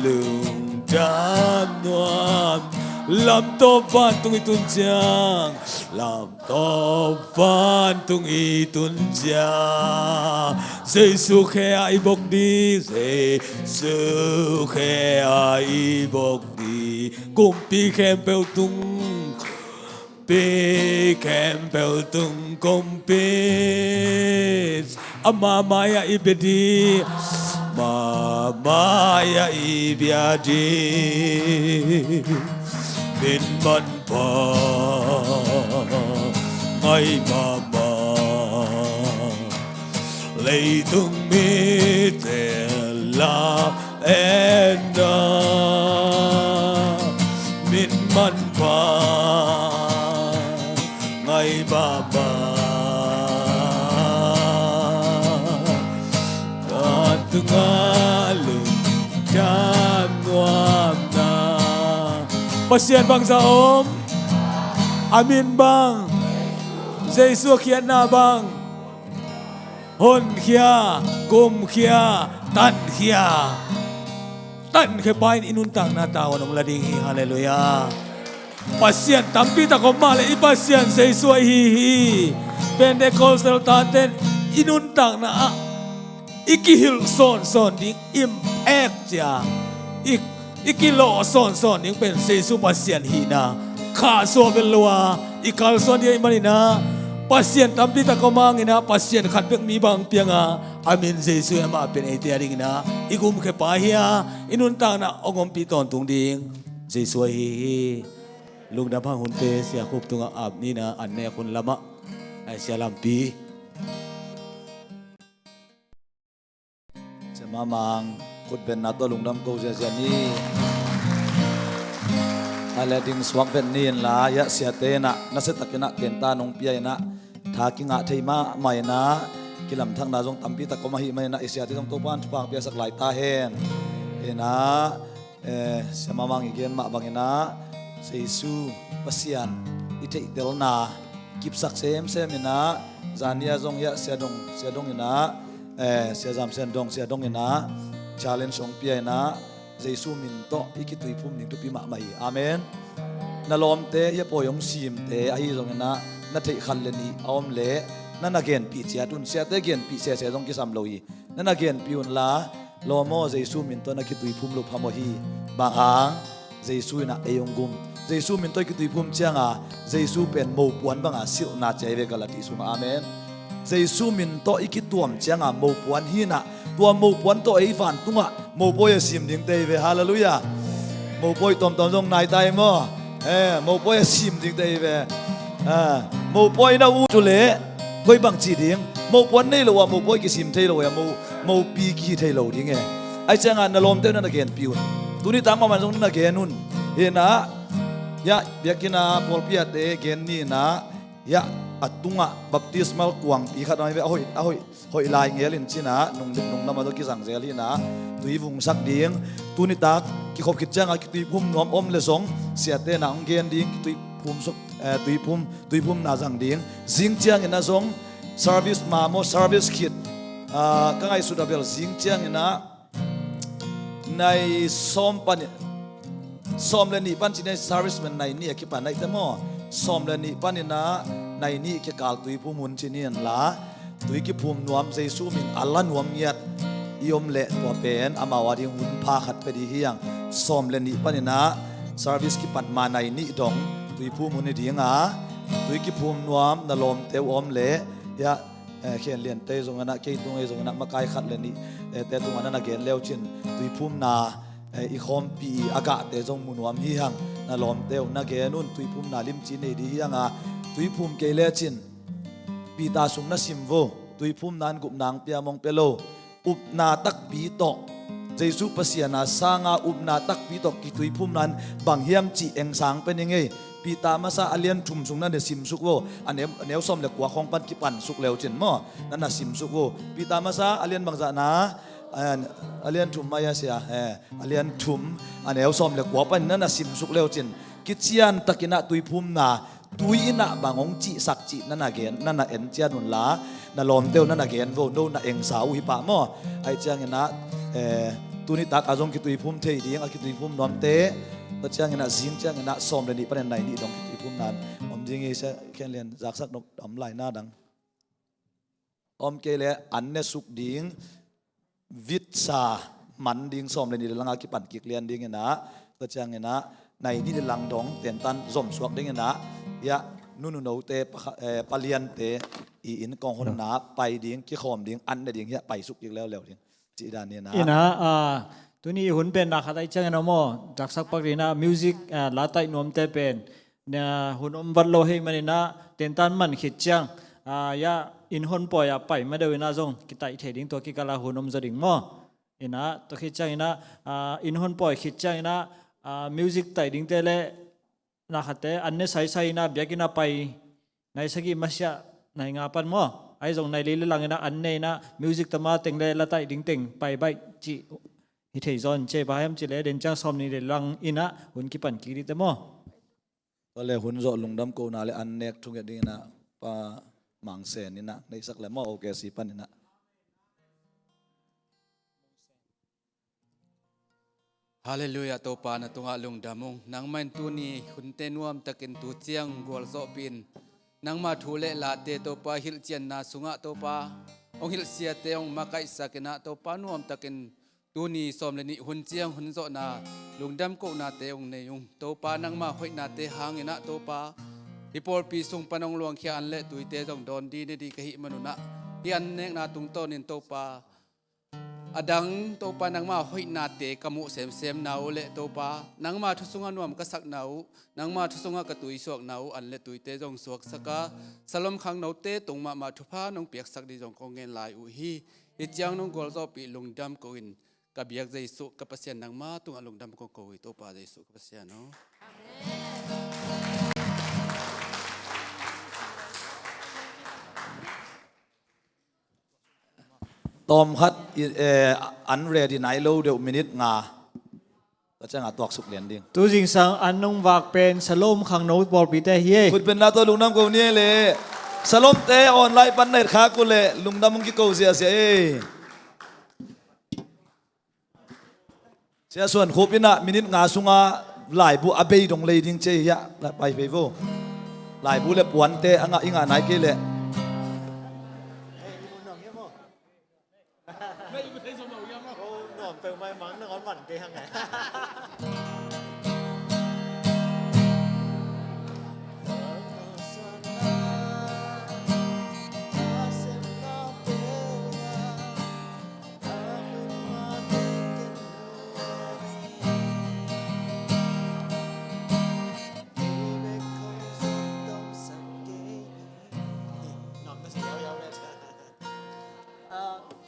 lungdam nuam. Lamtawp vantung i tun ciang, lamtawp vantung i tun ciang, Jesu khe ah i bok ding, Jesu khe ah i bok ding. Kumpi khempeuh tung, pi khempeuh tung kumpi, ama mai-ah i bia ding, ama mai-ah i bia ding. Min manpha ngai mahmah, leitung mite lam enna, min manpha ngai mahmah, vantunga lungdam nuam na. Pasian bangzah om? A min bang? Jesu a khiatna bang? Honkhia, gumkhia, tankhia. Tankhia pa in i nuntakna tawh hong la ding hi. Halleluiah. Pasian tampi tak om mah leh i Pasian Jesu ahi hi. Pentecostal tate in i nuntakna ah i kihilh sawnsawn ding, impact cia, i, i kilawh sawnsawn ding pen Jesu Pasian hihna khahsuah bel lo a, i kalsuan ding ahih manin ah, Pasian tampi tak om hangin ah, Pasian khat bek mi bang piang a, a min Jesu, amah pen eite a dingin ah i gumkhia pa hi a, i nuntakna hong ompih tawntung ding Jesu ahi hi. Lungdam hang hunte, Sia Khup tungah ap ni in ah, an nek hun lamah, ai, Sia Lampi. Sia Mamang, khutbenna tawh lungdam ko ziazia ni. A le ding suak vet ni in la, hiah siate in ah nasiatakin ah kenta nong pia in ah, tha kingah thei mahmah in ah, kilamthakna zong tampi tak om ahih manin ah, i siate zong Topa'n thupha piasak lai ta hen. In ah, eh, Sia Mamang i gen mah bangin ah, Jesu Pasian i theihtelna kipsak semsem in ah, zan ni a zong hiah Sia Dong, Sia Dong in ah, eh, Sia Zam Sian Dong, Sia Dong in ah challenge hong pia in ah, Jesu min tawh i kituiphum ding thupi mahmah hi. Amen. Na lawmte, hiah pawi hong simte ahi zongin ah, na theih khat le nih a om leh na na genpih ciat un. Siate genpih sese zong kisam lo hi. Na na genpih un la, lawm aw, Jesu min tawh na kituiphum loh phamawh hi. Bang hang? Jesu in ah ei hong gum. Jesu min tawh i kituiphum ciang a, Jesu pen mopuan bang a silhna ci hi ve, Galati sungah. Amen. Jesu min tawh i kituam ciang a mopuan hi in ah, tua mopuan tawh ei vantungah mopawi a sim dingte hi ve. Halleluiah. Mopawi tuamtuam zong nai ta hi maw? Eh, mopawi a sim dingte hi ve. Ah, mopawi na ut uh leh koi bang ci ding? Mopuan nei lo a mopawi kisim thei lo a, mo, mopi kihi thei lo ding e. Ahih ciang a na lawmte uh na na genpih un. Tuni tak mahmah zong na na gen un. Hi in ah, hiah biakinn a pawlpi ate gen ni in ah, hiah a tungah baptismal kuangpi khat a om hi ve, a hoih, a hoih, hoih lai ngel in ci in ah, nung, nung lam ah tawh kizang zel hi in ah, tui vungsak ding. Tuni tak kikhop khit ciang a kituiphum nuam om leh zong, siate in ah hong gen ding, kituiphum suk, eh, tuiphum, tuiphumna zang ding. Zing ciangin ah zong service ma maw, service kit, ah, ka ngaihsut a bel zing ciangin ah nai sawm pan, sawm le nih pan ci, nai service man nai nih a kipan nai te maw? sawm le nih paninah nai nih kikal tuiphum hun ci ni inla, tui kiphum nuam Jesu min a la nuam ngiat i om leh tua pen amau ading hun pha khat pia ding hi hang. Sawm le nih paninah service kipan ma nai nih dong tuiphum hun hi dinga, tui kiphum nuam na lawmte uh om leh, hiah, eh, Khen Liante zonginah, kei tungah zonginah makai khat le nih, eh, te tungah na na gen leucin tuiphumna, eh, i khawmpi i a gahte zong mu nuam hi hang. Na lawmte uh na gen un, tuiphumna limci nei ding hi hanga, tuiphum kei lecin Peter sung na sim vo, tuiphumna in gupna hong pia mawng pia lo. Upna takpi tawh Jesu Pasian a sanga upna takpi tawh kituiphumna in bang hiam cih engsang pen i ngei. Peter masa a lian thum sung na na simsuk vo, a neu, a neu sawm le kua khawng pan kipansuk leucin maw, na na simsuk vo. Peter masa a lian bangzahna, a, a lian thum mai a sia, eh, a lian thum a neu sawm le kua pan na na simsuk leucin kician takinah tuiphumna tui inah bang hong cihsak cih na na gen, na na en cian unla, na lawmte uh na na gen vo, no na engsa uh hi pah maw. Ahi cianginah, eh, tuni taka zong kituiphum thei ding, a kituiphum nuamte, tua cianginah zing cianginah sawm le nih panin nai nih dong kituiphumna om ding hi. Sia Khen Lian zaksak nop om lai na dang. Om kei le an ne suk ding, vitsa man ding sawm le nih le langa kipan kik lian dinginah, tua cianginah nai nih le lang dong tentan zomsuak dinginah, hiah nunu note pakha-, eh, paliante i inn kong honna pai ding, kikhawm ding, an ne ding, hiah paisuk kik leuleu ding. Cih dan hi na. Ina, ah, tuni i hun pen na khat ahi ciangin a maw, taksak pak dina music, ah, la taih nuamte pen na hun om vat lo hei manina, tentan man khit ciang, ah, ya inn hon pawi ah pai ma deuh ina zong kitaih thei ding, tua kikala hun om zaw ding maw. Ina, tua khit ciang ina, ah, inn hon pawi khit ciang ina, ah, music taih dingte le na khatte an ne saisai ina biakinn ah pai nai sagih masiah nai nga pan maw. Ahi zong nai li le lang ina an ne ina music tama teng le la taih ding teng pai baih cih hi thei zaw in cei ba hiam cih le den ciang sawm nih le lang ina hun kipan kik dihte maw. Tua le hun zawh lungdam kohna le an nek thunget ding ina Pa Mang Sen ina neihsak le maw, O K C pan ina. Halleluiah, Topa na tungah lungdam ung. Nangmah in tuni hunte nuamtakin tu ciang gualzawhpih in, nangmah thu le late Topa hilhcianna sungah Topa hong hilhsiate hong makaihsak inah Topa nuamtakin tuni sawm le nih hun ciang hun zawhna lungdam kohnate hong nei ung. Topa nangmah hoihnate hang inah Topa hih pawlpi sung pan hong luangkhia an le tuite zong dawn dih ne dih ka hih manunah hih an nekna tungtawnin Topa a dang Topa nangma hoihnate ka muh semsemna uh le Topa nangma thu sungah nuam ka sakna uh, nangma thu sungah ka tuisuakna uh an le tuite zong suaksaka Salom khangnote tung mahmah thupha nong piaksak dih zong kong ngen lai uh hi. Hih ciang nong gualzawhpih lungdam ko in ka biak Jesuh ka Pasian nangma tungah lungdam kong ko hi, Topa Jesuh ka Pasian aw. Tawm khat i, eh, an ready nai lo deuh minute nga. Tua ciang a tuaksuk lian ding. Tu zingsang an nong vak pen Salom khangno pawlpite hi ei. Khut benna tawh lungdam ko ni ei le. Salomte online pan na et khak uh le lungdam hong kiko ziahziah ei. Sia Suan Khup inah minute nga sunga laibu a bei dong lei ding ci ei hiah, pai pei vo. Laibu le puante a ngah i ngah nai kei leh.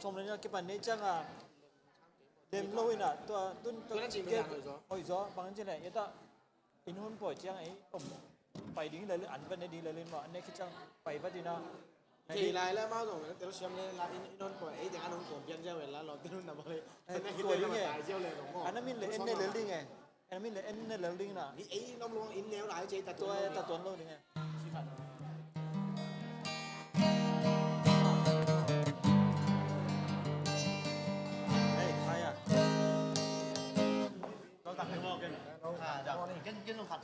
Sawm le nih kipan nei cianga dem lo ina tua tun tua cing ke hoih zaw bang cin le ita. Inn hun pawi ciang ei om pai ding lel an van ne ding lel in maw, an ne khit ciang pai vat ina. Thei lai le amau zong tel siam le la inn, inn hun pawi ei te an hong kuam pian ziau le la lawm te nun na bang le. Tua ding e. An na min le en ne lel ding e. An na min le en ne lel ding na. Ni ei lom luang inn neu lai cei ta tua ta tuan lo ding e. Ei, khai a. Ken, ken zong khat.